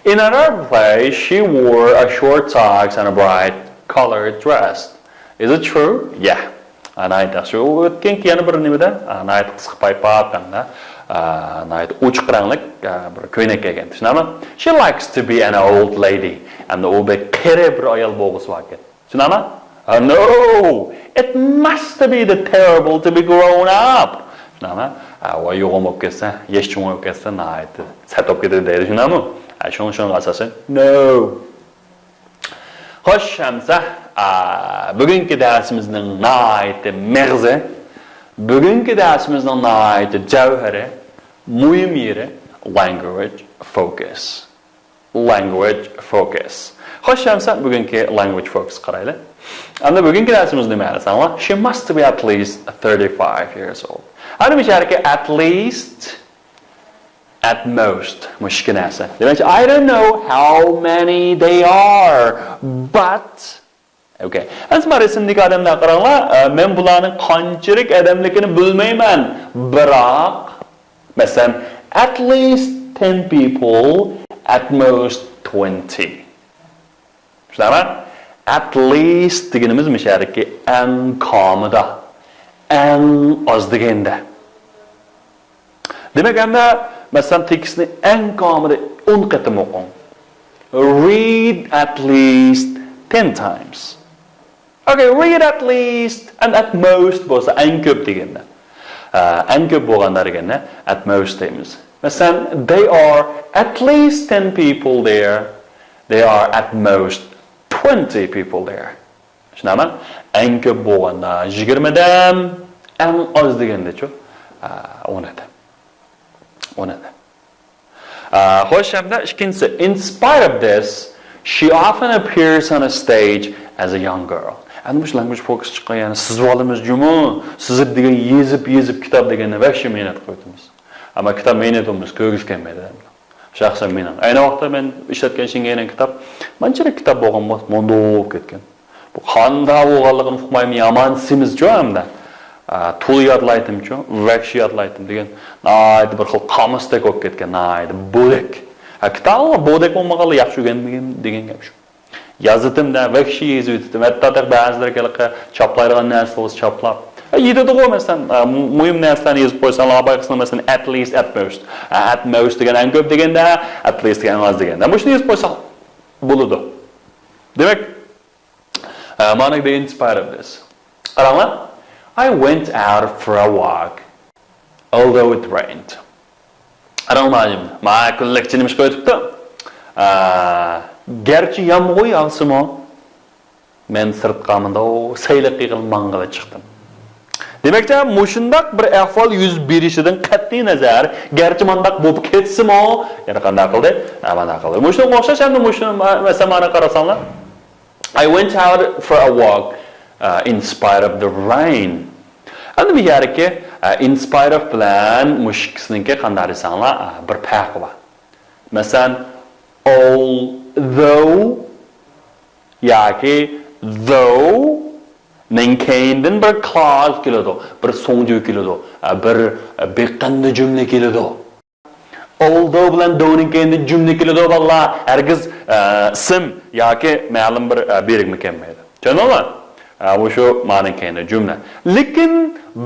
In another place, she wore a short socks and a bright colored dress. Is it true? Yeah. ئا، ناھايىتى ياخشى. ئۇ ئۆتكەنكى يەنە بىر نېمىدە، ئا، ناھايىتى قىسقا پايپاق ھەمدە، ئا، ناھايىتى ئوچۇق رەڭلىك، ئا، بىر كۆينەك كىيگەن. چۈشىنەمۇ؟ She likes to be an old lady. ئەمدى ئۇ بەك قېرى بىر ئايال بولغۇسى باركەن. چۈشىنەمۇ؟ ئا، no! It must be the terrible to be grown up. چۈشىنەمۇ؟ ئا، ۋاي يوغان بولۇپ كەتسە، ياش چوڭ بولۇپ كەتسە، ناھايىتى سەت بولۇپ كېتىدۇ دەيدۇ، چۈشىنەمۇ؟ ئا، شۇڭا، شۇنىڭغا ئاساسەن، no! خوش، ئەمسە، ئا، بۈگۈنكى دەرسىمىزنىڭ ناھايىتى مېغىزى، بۈگۈنكى دەرسىمىزنىڭ ناھايىتى جەۋھىرى، مۇھىم يېرى، language focus. Language focus. خوش، ئەمسە بۈگۈنكى language focus قارايلى. ئەمدى بۈگۈنكى دەرسىمىز نېمە دېسەڭلار؟ She must be at least thirty-five years old. ئەمدى بۇ يەردىكى at least، at most، مۇشۇ ئىككى نەرسە. دېمەكچى، I don't know how many they are, but. Okay. ئەمسە مانا رەسىمدىكى ئادەملەرگە قاراڭلار. ئە، مەن بۇلارنىڭ قانچىلىك ئادەملىكىنى بىلمەيمەن. بىراق، مەسىلەن، at least ten people, at most twenty. چۈشىنەمۇ؟ At least دېگىنىمىز مۇشۇ يەردىكى ئەڭ كامىدا، ئەڭ ئاز دېگەندە. دېمەك، ئەمدى، مەسىلەن، تېكىستنى ئەڭ كامىدا ئون قېتىم ئوقۇڭ. Read at least ten times. Okay, read at least and at most بولسا ئەڭ كۆپ دېگەندە. ئە، ئەڭ كۆپ بولغاندا دېگەندە at most دەيمىز. مەسىلەن، they are at least ten people there. They are at most twenty people there. چۈشىنەمۇ؟ ئەڭ كۆپ بولغاندا يىگىرمە ئادەم، ئەڭ ئاز دېگەندىچۇ؟ ئە، ئون ئادەم. ئون ئادەم. ئە، خوش، ھەمدە ئىككىنچىسى، in spite of this, she often appears on a stage as a young girl. ئەمدى مۇشۇ language focus چىققان، يەنى سىزىۋالىمىز جۇمۇ، سىزىپ دېگەن يېزىپ، يېزىپ كىتاب دېگەننى ۋەھشىي مەينەت قىلىۋېتىمىز. ئەمما كىتاب مەينەت بولمىسا كۆرگۈسى كەلمەيدۇ. شەخسەن مېنىڭ. ئەينى ۋاقىتتا مەن ئىشلەتكەن شېڭگەينىڭ كىتاب، مانچىلىك كىتاب بولغان بولسا، موندۇپ كەتكەن. بۇ قانداق بولغانلىقىنى ئۇقمايمەن، يامان سېمىزچۇ ئەمدى. ئا، تولا يادلايتتىمچۇ، ۋەھشىي يادلايتتىم دېگەن، ناھايىتى بىر خىل قامۇستەك بولۇپ كەتكەن، ناھايىتى بودەك. ھە، كىتابىڭلار بودەك بولمىغانلا ياخشى ئۆگەنمىگىن دېگەن گەپ شۇ. يازىتىم دە، ۋەھشىي يېزىۋېتىتتىم. ھەتتا تېخى بەزىلەر ھېلىقى چاپلايدىغان نەرسە بولسا چاپلاپ. ھە، يېتىدىغۇ، مەسىلەن، ئا، مۇ-، مۇھىم نەرسىلەرنى يېزىپ قويساڭلار، بايقىسىلا، مەسىلەن، at least، at most. ھە، at most دېگەن ئەڭ كۆپ دېگەندە، at least دېگەن ئەڭ ئاز دېگەندە. مۇشۇنى يېزىپ قويساق بولىدۇ. دېمەك، ئە، مانا، in spite of this. قاراڭلار. I went out for a walk, although it rained. قاراڭلار، ما كۈنلۈك جېنىم ئىشقا ئۆتۈپتۇ. ئە، گەرچە يامغۇر ياغسىمۇ، مەن سىرتقا مۇنداق سەيلە قىلغىلى ماڭغىلى چىقتىم. دېمەكچى، مۇشۇنداق بىر ئەھۋال يۈز بېرىشىدىن قەتئىينەزەر، گەرچە مانداق بولۇپ كەتسىمۇ، يەنە قانداق قىلدى؟ ھە، مانداق قىلدى. مۇشۇنىڭغا ئوخشاش ئەمدى مۇشۇ، مە-، مەسىلەن، مانا قارىساڭلار. I went out for a walk, uh, in spite of the rain. ئەمدى بۇ يەردىكى، uh, in spite of بىلەن مۇشۇ ئىككىسىنىڭكى قانداق دېسەڭلار، uh، بىر پەرقى بار. مەسىلەن، although ياكى though نىڭ كەينىدىن بىر clause كېلىدۇ، بىر سۆڭجۈ كېلىدۇ، ئە، بىر، ئە، بىر قېتىمدا جۈملە كېلىدۇ. Although بىلەن though نىڭ كەينىدىن جۈملە كېلىدۇ، بالىلار. ھەرگىز، ئە، ئىسىم ياكى مەلۇم بىر، ئە، بىرىكمە كەلمەيدۇ. چۈشەندىڭلار؟ ئە، مۇشۇ مانىڭ كەينىدە جۈملە. لېكىن،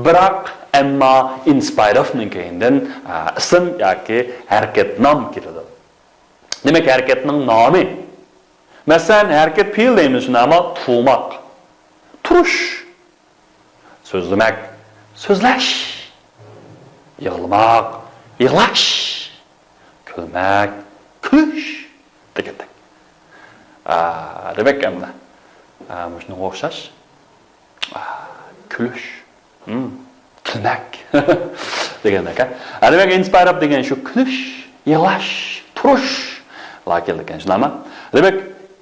بىراق، ئەمما، in spite of نىڭ كەينىدىن، ئە، ئىسىم ياكى ھەرىكەت نام كېلىدۇ. دېمەك، ھەرىكەتنىڭ نامى. مەسىلەن، ھەرىكەت پېئىل دەيمىز شۇنى، ئەمما تۇرماق، تۇرۇش، سۆزلىمەك، سۆزلەش، يىغلىماق، يىغلاش، كۈلمەك، كۈلۈش دېگەندەك. ئا، دېمەك، ئەمدى، ئا، مۇشۇنىڭغا ئوخشاش. ئا، كۈلۈش. ھىم، كۈلمەك دېگەندەك، ھە؟ ھە، دېمەك، in spite of دېگەن شۇ كۈلۈش، يىغلاش، تۇرۇش لا كېلىدىكەن، شۇنداقمۇ؟ دېمەك،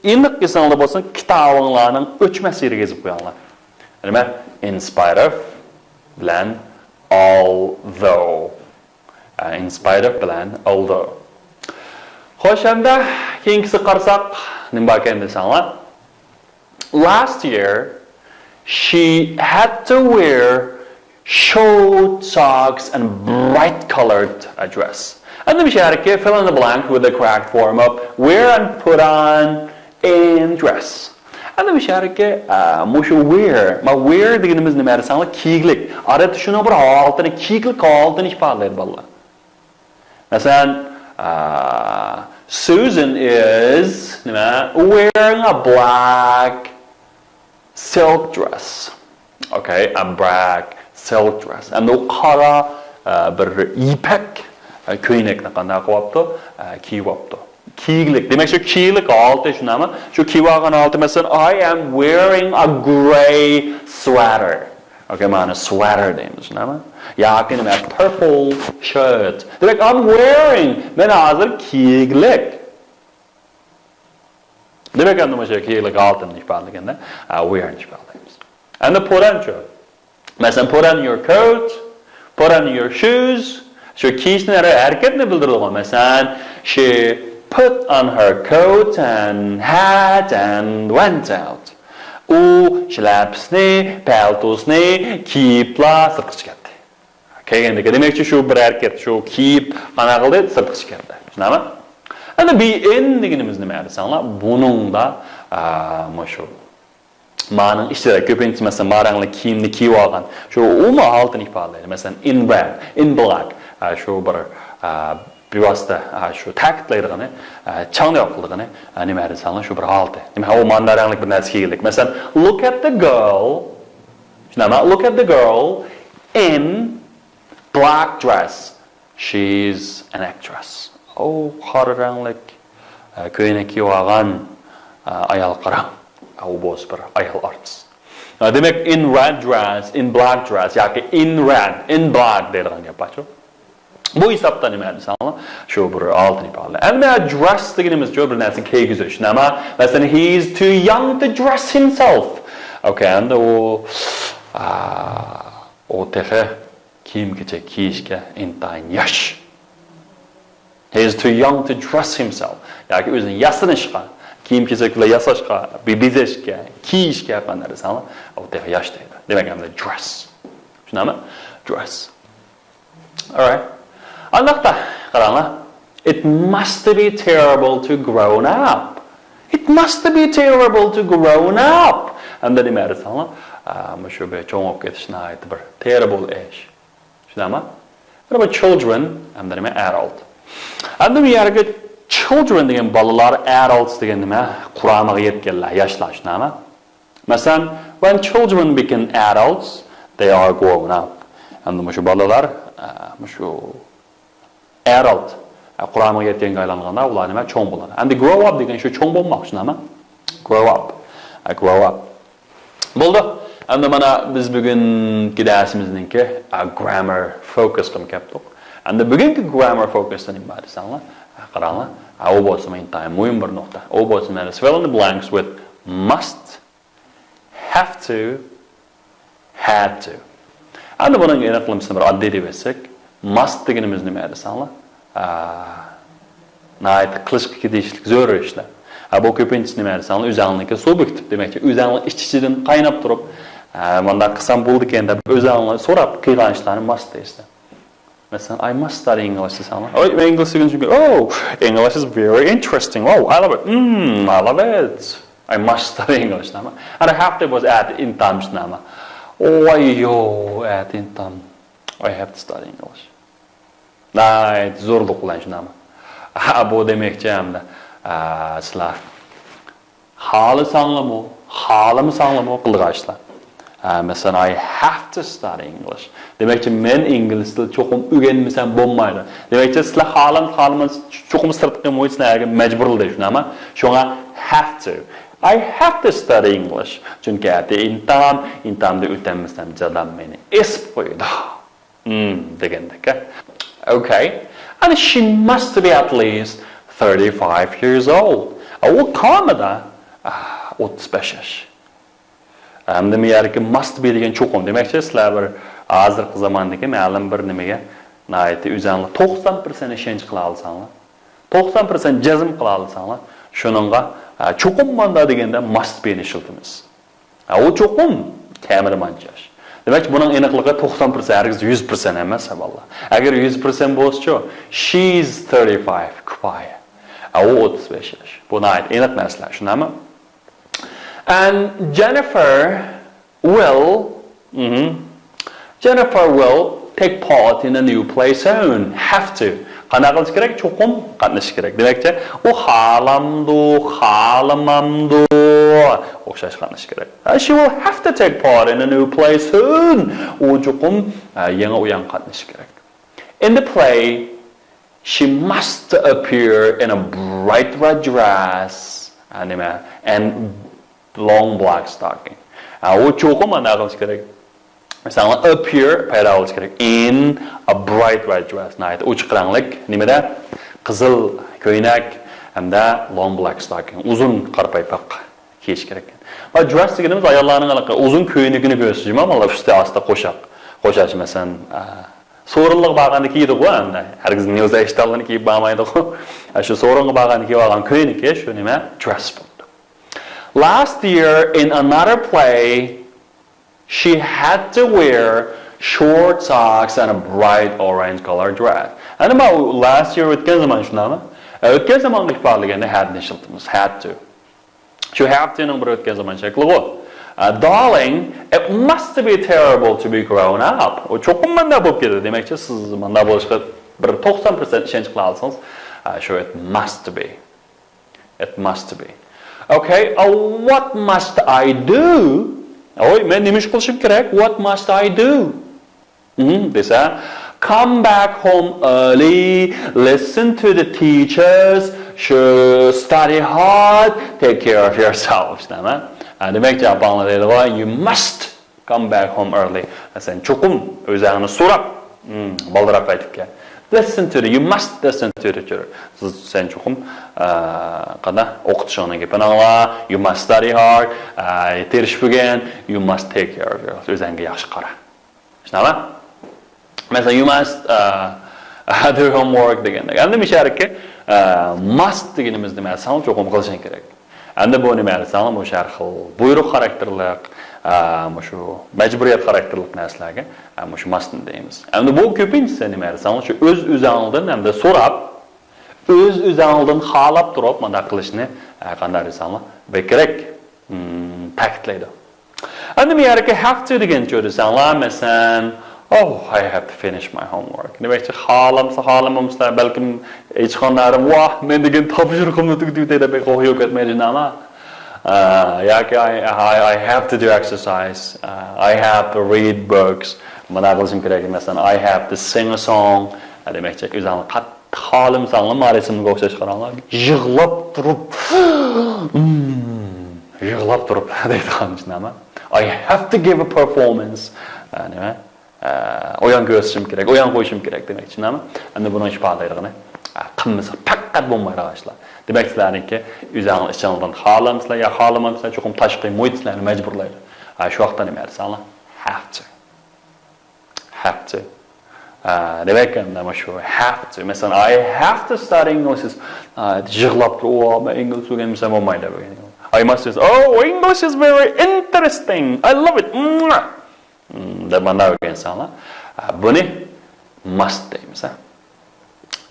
ئېنىق ئېسىڭلاردا بولسۇن، كىتابىڭلارنىڭ ئۆچمەس يېرىگە يېزىپ قويۇڭلار. نېمە؟ In spite of بىلەن although. In spite of بىلەن although. خوش، ئەمدى كېيىنكىسىگە قارىساق، نېمە باركەن دېسەڭلار. Last year, she had to wear short socks and bright colored dress. ئەمدى مۇشۇ يەردىكى fill in the blank with the correct form of wear and put on in dress. ئەمدى مۇشۇ يەردىكى، ئە، مۇشۇ wear، ما wear دېگىنىمىز نېمە دېسەڭلار، كىيگۈلۈك. ئادەتتە شۇنىڭ بىر ھالىتىنى، كىيگۈلۈك ھالىتىنى ئىپادىلەيدۇ، بالىلار. مەسىلەن، ئە، Susan is نېمە؟ Wearing a black silk dress. Okay, a black silk dress. ئەمدى ئۇ قارا، ئە، بىر يىپەك، ئە، كۆينەكنى قانداق قىلىۋاپتۇ؟ ئە، كىيىۋاپتۇ. كىيگۈلۈك. دېمەك، شۇ كىيگۈلۈك ھالىتى شۇنداقمۇ؟ شۇ كىيىۋالغان ھالىتى، مەسىلەن، I am wearing a grey sweater. Okay، مانا sweater دەيمىز، شۇنداقمۇ؟ ياكى نېمە؟ Purple shirt. دېمەك، I'm wearing، مەن ھازىر كىيگۈلۈك. دېمەك، ئەمدى مۇشۇ كىيگۈلۈك ھالىتىنى ئىپادىلىگەندە، ئە، wear نى ئىپادىلەيمىز. ئەمدى put on چۇ؟ مەسىلەن، put on your coat، put on your shoes. شۇ كىيىشنى ھەر-، ھەرىكەتنى بىلدۈرىدىغۇ. مەسىلەن، she put on her coat and hat and went out. ئۇ شىلەپىسىنى، پەلتوسىنى كىيىپلا سىرتقا چىقىپ كەتتى. كەلگەندىكى، دېمەكچى، شۇ بىر ھەرىكەت، شۇ كىيىپ، قانداق قىلدى؟ سىرتقا چىقىپ كەتتى. شۇنداقمۇ؟ ئەمدى be in دېگىنىمىز نېمە دېسەڭلار، بۇنىڭدا، ئا، مۇشۇ مانىڭ ئىچىدە كۆپىنچە، مەسىلەن، ما رەڭلىك كىيىمنى كىيىۋالغان، شۇ ئۇمۇ ھالىتىنى ئىپادىلەيدۇ. مەسىلەن، in red، in black، ئا، شۇ بىر، ئا، بىۋاسىتە، ئا، شۇ تەكىتلەيدىغىنى، ئا، چاڭداق قىلىدىغىنى، ئا، نېمە دېسەڭلار، شۇ بىر ھالىتى. دېمەك، ئۇ ماندا رەڭلىك بىر نەرسە كىيگۈلۈك. مەسىلەن، look at the girl، شۇنداقمۇ؟ Look at the girl in black dress. She's an actress. ئۇ قارا رەڭلىك، ئە، كۆينەك كىيىۋالغان، ئە، ئايال قاراڭ. ئۇ بولسا بىر ئايال ئارتىس. ئە، دېمەك، in red dress، in black dress ياكى in red، in black دەيدىغان گەپ بارچۇ. بۇ ھېسابتا نېمە دېسەڭلار، شۇ بىر ھالىتىنى ئىپادىلەيدۇ. ئەمدى dress دېگىنىمىزچۇ بىر نەرسە كىيگۈزۈش. نېمە؟ مەسىلەن، he is too young to dress himself. Okay، ئەمدى ئۇ، ئا، ئۇ تېخى كىيىم-كېچەك كىيىشكە ئىنتايىن ياش. He is too young to dress himself. ياكى ئۆزىنى ياسىنىشقا، كىيىم-كېچەك بىلەن ياساشقا، بې-، بېزەشكە، كىيىشكە قانداق دېسەڭلار، ئۇ تېخى ياش دەيدۇ. دېمەك، ئەمدى dress. شۇنداقمۇ؟ Dress. Alright. ئانداقتا، قاراڭلار. It must be terrible to grown up. It must be terrible to grown up. ئەمدى نېمە دېسەڭلار، ئا، مۇشۇ بىر چوڭ بولۇپ كېتىش ناھايىتى بىر terrible ئىش. شۇنداقمۇ؟ What about children? ئەمدى نېمە؟ Adult. ئەمدى بۇ يەرگە children دېگەن بالىلار، adults دېگەن نېمە؟ قۇرامىغا يەتكەنلەر، ياشلار، شۇنداقمۇ؟ مەسىلەن، when children become adults, they are grown up. ئەمدى مۇشۇ بالىلار، ئە، مۇشۇ adult، ئە، قۇرامىغا يەتكەنگە ئايلانغاندا، ئۇلار نېمە؟ چوڭ بولىدۇ. ئەمدى grow up دېگەن شۇ چوڭ بولماق، شۇنداقمۇ؟ Grow up. ئە، grow up. بولدى. ئەمدى مانا بىز بۈگۈنكى دەرسىمىزنىڭكى، ئە، grammar focus قىلىپ كەپتۇق. ئەمدى بۈگۈنكى grammar focus تا نېمە بار دېسەڭلار، ئە، قاراڭلار. ئە، ئۇ بولسىمۇ ئىنتايىن مۇھىم بىر نۇقتا. ئۇ بولسىمۇ، fill in the blanks with must، have to، had to. ئەمدى بۇنىڭ ئېنىقلىمىسىنى بىر ئاددىي دەپ ئۆتسەك، must دېگىنىمىز نېمە دېسەڭلار؟ ئا، ناھايىتى قىلىشقا تېگىشلىك زۆرۈر ئىشلار. ئا، بۇ كۆپىنچىسى نېمە دېسەڭلار؟ ئۆزەڭنىڭكى سۇبيېكتىپ، دېمەككى، ئۆزەڭنىڭ ئىچ-ئىچىدىن قايناپ تۇرۇپ، ئا، مۇنداق قىلسام بولىدىكەن دەپ ئۆزەڭلار سوراپ قىلغان ئىشلارنى must دەيسىلەر. مەسىلەن، I must study English دېسەڭلار. ئوي، مەن ئىنگلىز ئۆگىنىشىم كېرەك. Oh, English is very interesting. Wow, I love it. Mm, I love it. I must study English دەيمەن. And I have to was at in time شۇنداقمۇ. Oh, I, yo, at in time. I have to study English. ناھايىتى زورلۇق بىلەن شۇنداقمۇ. ھە، بۇ دېمەكچى ئەمدى، ئە، سىلەر خالىساڭلارمۇ، خالىمىساڭلارمۇ قىلىدىغان ئىشلار. ئە، مەسىلەن، I have to study English. دېمەكچى، مەن ئىنگلىز تىلى چوقۇم ئۆگەنمىسەم بولمايدۇ. دېمەكچى، سىلەر خالىمىسا خالىمىسا چوقۇم سىرتقى مۇھىت سىلەرگە مەجبۇرلىدى، شۇنداقمۇ؟ شۇڭا have to. I have to study English. چۈنكى ئەتە ئىمتىھان، ئىمتىھاندا ئۆتەلمىسەم، جادام مېنى ئېسىپ قويىدۇ. Hmm، دېگەندەك، ھە؟ Okay. And she must be at least thirty-five years old. ئۇ كامىدا، ئا، ئوتتۇز بەش ياش. ئەمدى بۇ يەردىكى must be دېگەن چوقۇم. دېمەكچى، سىلەر بىر، ھازىرقى زاماندىكى مەلۇم بىر نېمىگە ناھايىتى ئۆزەڭلار توقسان پىرسەنت ئىشەنچ قىلالىساڭلار، توقسان پىرسەنت جەزم قىلالىساڭلار، شۇنىڭغا، ھە، چوقۇم ماندا دېگەندە must be نى ئىشلىتىمىز. ھە، ئۇ چوقۇم تەمىنلىمە ئىشەنچ. دېمەك، بۇنىڭ ئېنىقلىقى توقسان پىرسەنت، ھەرگىز يۈز پىرسەنت ئەمەس، ئەۋەتلا. ئەگەر يۈز پىرسەنت بولسىچۇ، she's thirty-five، كۇپايە. ھە، ئۇ ئوتتۇز بەش ياش. بۇ ناھايىتى ئېنىق مەسىلە، شۇنداقمۇ؟ And Jennifer will، مهم. Jennifer will take part in a new play soon. Have to. قانداق قىلىش كېرەك؟ چوقۇم قاتنىشىش كېرەك. دېمەكچى، ئۇ خالامدۇ، خالىمامدۇ، ئوخشاش قاتنىشىش كېرەك. She will have to take part in a new play soon. ئۇ چوقۇم، ئە، يېڭى ئويۇنغا قاتنىشىشى كېرەك. In the play, she must appear in a bright red dress. ئە، نېمە؟ And long black stocking. ھە، ئۇ چوقۇم قانداق قىلىش كېرەك؟ مەسىلەن، appear پەيدا بولۇش كېرەك. In a bright red dress. ناھايىتى ئوچۇق رەڭلىك نېمىدە؟ قىزىل كۆينەك ھەمدە long black stocking. ئۇزۇن قارا پايپاق كىيىش كېرەك. ما dress دېگىنىمىز ئاياللارنىڭ ھېلىقى ئۇزۇن كۆينىكىنى كۆرسىتىش، مانا ئۈستى ئاستى قوشاق. قوشاش، مەسىلەن، ئە، سورۇنلارغا بارغاندا كىيىدىغۇ ئەمدى. ھەرگىز نيۇزا ئىشتانلىرىنى كىيىپ بارمايدىغۇ. ئە، شۇ سورۇنغا بارغاندا كىيىپ ئالغان كۆينىكى شۇ نېمە؟ Dress بولىدۇ. Last year in another play, she had to wear short socks and a bright orange colored dress. ئەنە ما ئۇ last year ئۆتكەن زامان شۇنداقمۇ؟ ئە، ئۆتكەن زامانغا ئىپادىلىگەندە had نى ئىشلىتىمىز. Had to. شۇ have to نىڭ بىر ئۆتكەن زامان شەكلىغۇ. ئە، darling, it must be terrible to be grown up. ئۇ چوقۇم مانداق بولۇپ كېتىدۇ. دېمەكچى، سىز مانداق بولۇشقا بىر توقسان پىرسەنت ئىشەنچ قىلالىسىڭىز، ئە، شۇ it must be. It must be. Okay, uh, what must I do? ئوي، مەن نېمە ئىش قىلىشىم كېرەك؟ What must I do? مم، دېسە، come back home early, listen to the teachers, sh- study hard, take care of yourself. دېمەكچى، ئاپاڭلار دەيدىغۇ، you must come back home early. سەن چوقۇم ئۆزۈڭنى سوراپ، مم، بالدۇرراق قايتىپ كەل. Listen to the, you must listen to the teacher. سەن چوقۇم، ئە، قانداق، ئوقۇتقۇچىڭنىڭ گېپىنى ئاڭلا. You must study hard. ئە، تىرىشىپ ئۆگەن. You must take care of yourself. ئۆزۈڭگە ياخشى قارا. شۇنداقمۇ؟ مەسىلەن، you must, ئە، do your homework دېگەندەك. ئەمدى مۇشۇ يەردىكى، ئە، must دېگىنىمىز نېمە دېسەڭ، چوقۇم قىلىشىڭ كېرەك. ئەمدى بۇ نېمە دېسەڭلار، مۇشۇ ھەر خىل بۇيرۇق خاراكتېرلىق، ئە، مۇشۇ مەجبۇرىيەت خاراكتېرلىق نەرسىلەرگە، ئە، مۇشۇ must نى دەيمىز. ئەمدى بۇ كۆپىنچىسى نېمە دېسەڭلار، شۇ ئۆز-ئۆزۈڭدىن ئەمدى سوراپ، ئۆز-ئۆزۈڭدىن خالاپ تۇرۇپ مۇنداق قىلىشنى، ئە، قانداق دېسەڭلار، بەكرەك، مم، تەكىتلەيدۇ. ئەمدى بۇ يەردىكى have to دېگەنچە دېسەڭلار، مەسىلەن، oh, I have to finish my homework. دېمەكچى، خالامسا، خالىمامسا، بەلكىم ھېچقانداق ئادەم، ۋاھ، مەن دېگەن تاپشۇرۇقۇمنى تۈگىتىۋېتەي دەپ قويۇپ كەتمەيدۇ، شۇنداقمۇ؟ ئە، ياكى I, I, I have to do exercise. ئە، I have to read books. مانا قىلىشىم كېرەك، مەسىلەن، I have to sing a song. ئە، دېمەكچى، ئۆزۈڭلار قاتتىق خالىمىساڭلار، ما رەسىمگە ئوخشاش قاراڭلار. يىغلاپ تۇرۇپ، يىغلاپ تۇرۇپ دەيدىغان، شۇنداقمۇ؟ I have to give a performance. ئە، نېمە؟ ئە، ئويۇن كۆرسىتىشىم كېرەك، ئويۇن قويۇشۇم كېرەك دېمەكچى، نېمە؟ ئەمدى بۇنىڭ ئىپادىلەيدىغىنى، ئە، قىلمىسا پەقەت بولمايدىغان ئىشلار. دېمەك، سىلەرنىڭكى ئۆزۈڭلار ئىچىڭلاردىن خالامسىلەر يا خالىمامسىلەر، چوقۇم تاشقى مۇھىت سىلەرنى مەجبۇرلايدۇ. ئە، شۇ ۋاقىتتا نېمە دېسەڭلار؟ Have to. Have to. ئە، دېمەك، ئەمدى مانا شۇ have to. مەسىلەن، I have to study English. ئە، يىغلاپ تۇرۇپ، ۋا، مەن ئىنگلىز ئۆگەنمىسەم بولمايدۇ دەپ. I must say, oh, English is very interesting. I love it. مم، دەپ مانداق ئۆگەنسەڭلار، ئە، بۇنى must دەيمىز، ھە.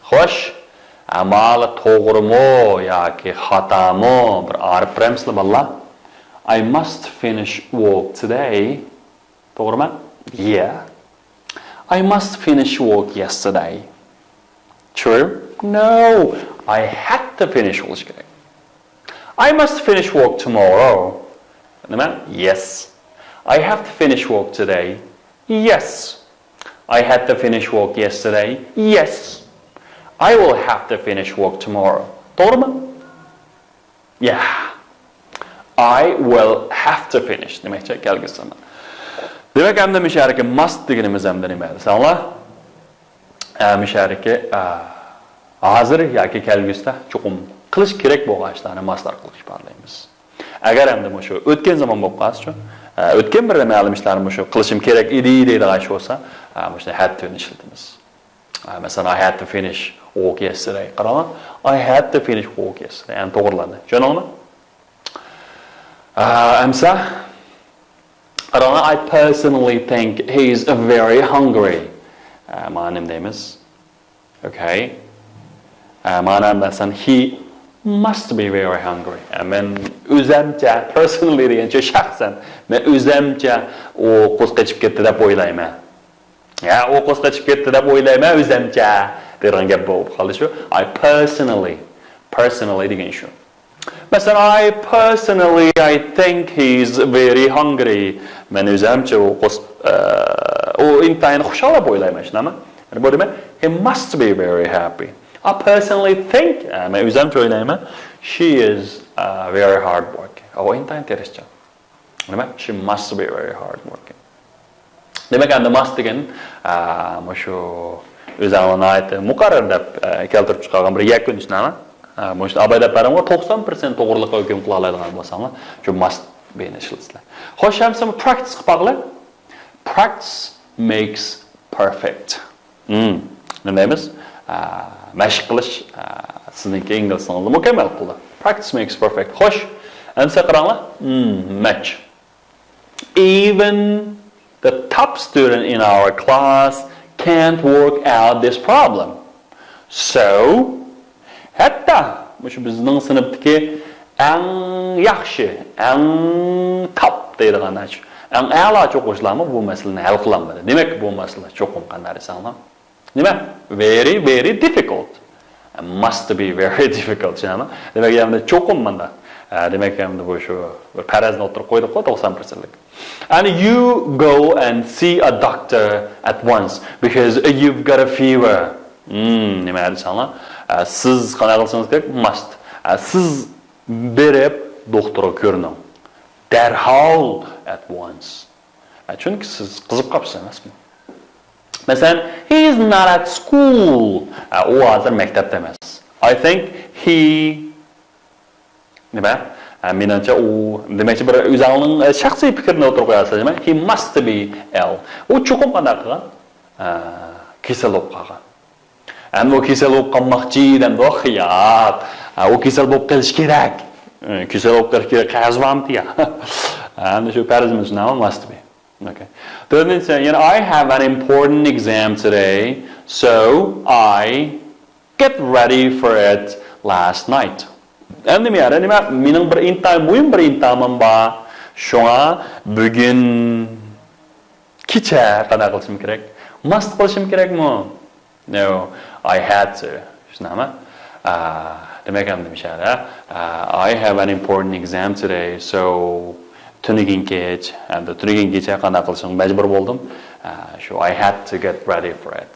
خوش، ئەمما توغرىمۇ ياكى خاتامۇ بىر ئايرىپ بېرەمسىلەر، بالىلار؟ I must finish work today. توغرىمۇ؟ Yeah. I must finish work yesterday. True? No. I had to finish بولۇش كېرەك. I must finish work tomorrow. نېمە؟ Yes. I have to finish work today. Yes. I had to finish work yesterday. Yes. I will have to finish work tomorrow. توغرىمۇ؟ Yeah. I will have to finish. دېمەكچى، كەلگۈسى زامان. دېمەك، ئەمدى مۇشۇ يەردىكى must دېگىنىمىز ئەمدى نېمە دېسەڭلار؟ ئە، مۇشۇ يەردىكى، ئە، ھازىر ياكى كەلگۈسىدە چوقۇم قىلىش كېرەك بولغان ئىشلارنى must ئارقىلىق ئىپادىلەيمىز. ئەگەر ئەمدى مۇشۇ ئۆتكەن زامان بولۇپ قالسىچۇ، ئە، ئۆتكەن بىر مەلۇم ئىشلارنى مۇشۇ قىلىشىم كېرەك ئىدى دەيدىغان ئىش بولسا، ئە، مۇشۇنى had to نى ئىشلىتىمىز. ئە، مەسىلەن، I had to finish work yesterday. قاراڭ، I had to finish work yesterday. يەنى توغرىلاندى. چۈشەندىڭلارمۇ؟ ئە، ئەمسە، قاراڭ، I personally think he's very hungry. ئە، مانا نېمە دەيمىز؟ Okay. ئە، مانا مەسىلەن، he must be very hungry. ئە، مەن ئۆزەمچە، personally دېگەنچە شەخسەن، مەن ئۆزەمچە ئۇ قىز قېچىپ كەتتى دەپ ئويلايمەن. يا، ئۇ قىز قېچىپ كەتتى دەپ ئويلايمەن ئۆزەمچە دەيدىغان گەپ بولۇپ قالدى شۇ. I personally، personally دېگەن شۇ. مەسىلەن، I personally, I think he's very hungry. مەن ئۆزەمچە ئۇ قىز، ئە، ئۇ ئىنتايىن خۇشال دەپ ئويلايمەن، شۇنداقمۇ؟ يەنى بۇ دېمەك، he must be very happy. I personally think، ئە، مەن ئۆزەمچە ئويلايمەن، she is, ئە، very hard working. ئۇ ئىنتايىن تىرىشچان. نېمە؟ She must be very hard working. دېمەك، ئەمدى must دېگەن، ئە، مۇشۇ ئۆزەڭلار ناھايىتى مۇقەررەر دەپ، ئە، كەلتۈرۈپ چىقارغان بىر يەكۈن ئىشنامە. ئە، مۇشۇ ئاباي دەپ بەرىڭلار، توقسان پىرسەنت توغرىلىققا ھۆكۈم قىلالايدىغان بولساڭلار، شۇ must be نى ئىشلىتىسىلەر. خوش، ئەمسە practice قىلىپ باقلى. Practice makes perfect. Hmm. نېمە دەيمىز؟ ئە، مەشىق قىلىش، ئە، سىزنىڭكى ئىنگلىزىڭىزنى مۇكەممەل قىلىدۇ. Practice makes perfect. خوش، ئەمسە قاراڭلار. Hmm, match. Even the top student in our class can't work out this problem. So, ھەتتا مۇشۇ بىزنىڭ سىنىپتىكى ئەڭ ياخشى، ئەڭ top دەيدىغان، ئەڭ ئەلاچى ئوقۇغۇچىلارمۇ بۇ مەسىلىنى ھەل قىلالمىدى. دېمەك، بۇ مەسىلە چوقۇم قانداق دېسەڭلار، نېمە؟ Very, very difficult. Must be very difficult، چۈشەندىڭىزمۇ؟ دېمەك، يەنە چوقۇم مۇنداق. ئە، دېمەك، يەنە بۇ شۇ بىر پەرەزنى ئوتتۇرىغا قويدۇققۇ، توقسان پىرسەنتلىك. And you go and see a doctor at once because you've got a fever. Hmm, نېمە دېسەڭلار؟ ئە، سىز قانداق قىلىشىڭىز كېرەك؟ Must. ئە، سىز بېرىپ دوختۇرغا كۆرۈنۈڭ. دەرھال، at once. ئە، چۈنكى سىز قىزىپ قاپسىز ئەمەسمۇ؟ مەسىلەن، he is not at school. ئە، ئۇ ھازىر مەكتەپتە ئەمەس. I think he، نېمە؟ ئە، مېنىڭچە ئۇ، دېمەكچى، بىر ئۆزۈڭنىڭ، ئە، شەخسىي پىكرىنى ئوتتۇرىغا قويارسىز، نېمە؟ He must be ill. ئۇ چوقۇم قانداق قىلغان؟ ئە، كېسەل بولۇپ قالغان. ئەمدى ئۇ كېسەل بولۇپ قالماقچى دەمدۇ، ياق. ئە، ئۇ كېسەل بولۇپ قېلىشى كېرەك. ئە، كېسەل بولۇپ قېلىشى كېرەك، قەرز بارمىدى يا؟ ئەمدى شۇ پەرىزىمىز نېمە؟ Must be. Okay. تۆتىنچى، يەنى I have an important exam today, so I get ready for it last night. ئەمدى نېمە يەنى نېمە؟ مېنىڭ بىر ئىنتايىن مۇھىم بىر ئىمتىھانىم بار. شۇڭا بۈگۈن كېچە قانداق قىلىشىم كېرەك؟ Must قىلىشىم كېرەكمۇ؟ No, I had to. شۇنداقمۇ؟ ئا، دېمەك، ئەمدى مۇشۇ يەردە، ئا، I have an important exam today, so تۈنۈگۈن كەچ، ئەمدى تۈنۈگۈن كېچە قانداق قىلىشىمغا مەجبۇر بولدۇم. ئا، شۇ I had to get ready for it.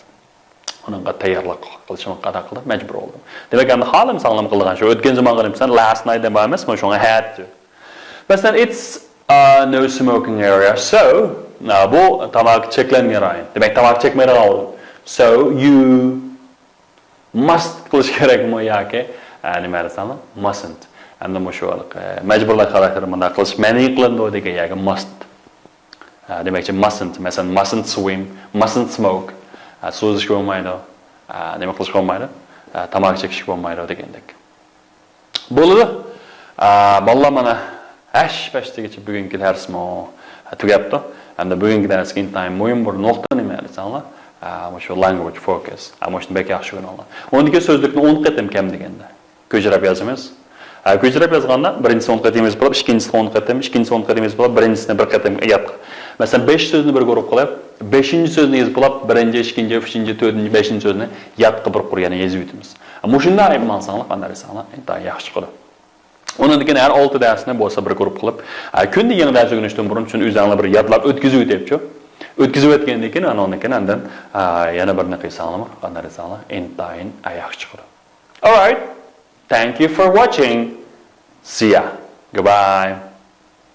ئۇنىڭغا تەييارلىق قىلىشىمغا قانداق قىلدىم؟ مەجبۇر بولدۇم. دېمەك، ئەمدى خالىمىساڭلارمۇ قىلىدىغان شۇ. ئۆتكەن زامانغا قارايمىسەن، last night دەپ بار ئەمەسمۇ؟ شۇڭا had to. مەسىلەن، it's a no smoking area. So، ئا، بۇ تاماكا چەكلەنگەن رايون. دېمەك، تاماكا چەكمەيدىغان ئورۇن. So you must قىلىش كېرەكمۇ ياكى، ئە، نېمە دېسەڭلار، mustn't. ئەمدى مۇشۇ، ئە، مەجبۇرلۇق خاراكتېرى مۇنداق قىلىش مەنئى قىلىندى دېگەن يەرگە must. ئە، دېمەكچى، mustn't. مەسىلەن، mustn't swim، mustn't smoke. ئە، سۇ ئۈزۈشكە بولمايدۇ. ئە، نېمە قىلىشقا بولمايدۇ؟ ئە، تاماكا چېكىشكە بولمايدۇ دېگەندەك. بولىدۇ. ئا، بالىلار، مانا ھەش-پەش دېگۈچە بۈگۈنكى دەرسمۇ تۈگەپتۇ. ئەمدى بۈگۈنكى دەرسكە ئىنتايىن مۇھىم بىر نۇقتا نېمە دېسەڭلار، ئا، مۇشۇ language focus. ئا، مۇشۇنى بەك ياخشى كۆرۈڭلار. ئۇنىڭدىن كېيىن سۆزلۈكنى ئون قېتىم كەم دېگەندە كۆچۈرۈپ يازىمىز. ئا، كۆچۈرۈپ يازغاندا بىرىنچىسىنى ئون قېتىم يېزىپ بولۇپ، ئىككىنچىسىنى ئون قېتىم، ئىككىنچىسىنى ئون قېتىم يېزىپ بولۇپ، بىرىنچىسىنى بىر قېتىم ياد. مەسىلەن، بەش سۆزنى بىر گۇرۇپپا قىلىپ، بەشىنچى سۆزنى يېزىپ بولۇپ، بىرىنچى، ئىككىنچى، ئۈچىنچى، تۆتىنچى، بەشىنچى سۆزنى يادقا بىر قۇر يەنە يېزىۋېتىمىز. مۇشۇنداق ئېلىپ ماڭساڭلار، قانداق دېسەڭلار، ئىنتايىن ياخشى چىقىدۇ. ئۇنىڭدىن كېيىن ھەر ئالتە دەرسنى بولسا بىر گۇرۇپپا قىلىپ، ئە، كۈندە يېڭى دەرس ئۆگىنىشتىن بۇرۇن شۇنى ئۆزۈڭلار بىر يادلاپ ئۆتكۈزۈۋېتىپچۇ. ئۆتكۈزۈۋەتكەندىن كېيىن، ئانىڭدىن كېيىن ئاندىن، ئە، يەنە بىرنى قىلساڭلارمۇ، قانداق دېسەڭلار، ئىنتايىن ياخشى چىقىدۇ. All right. Thank you for watching. See ya. Goodbye.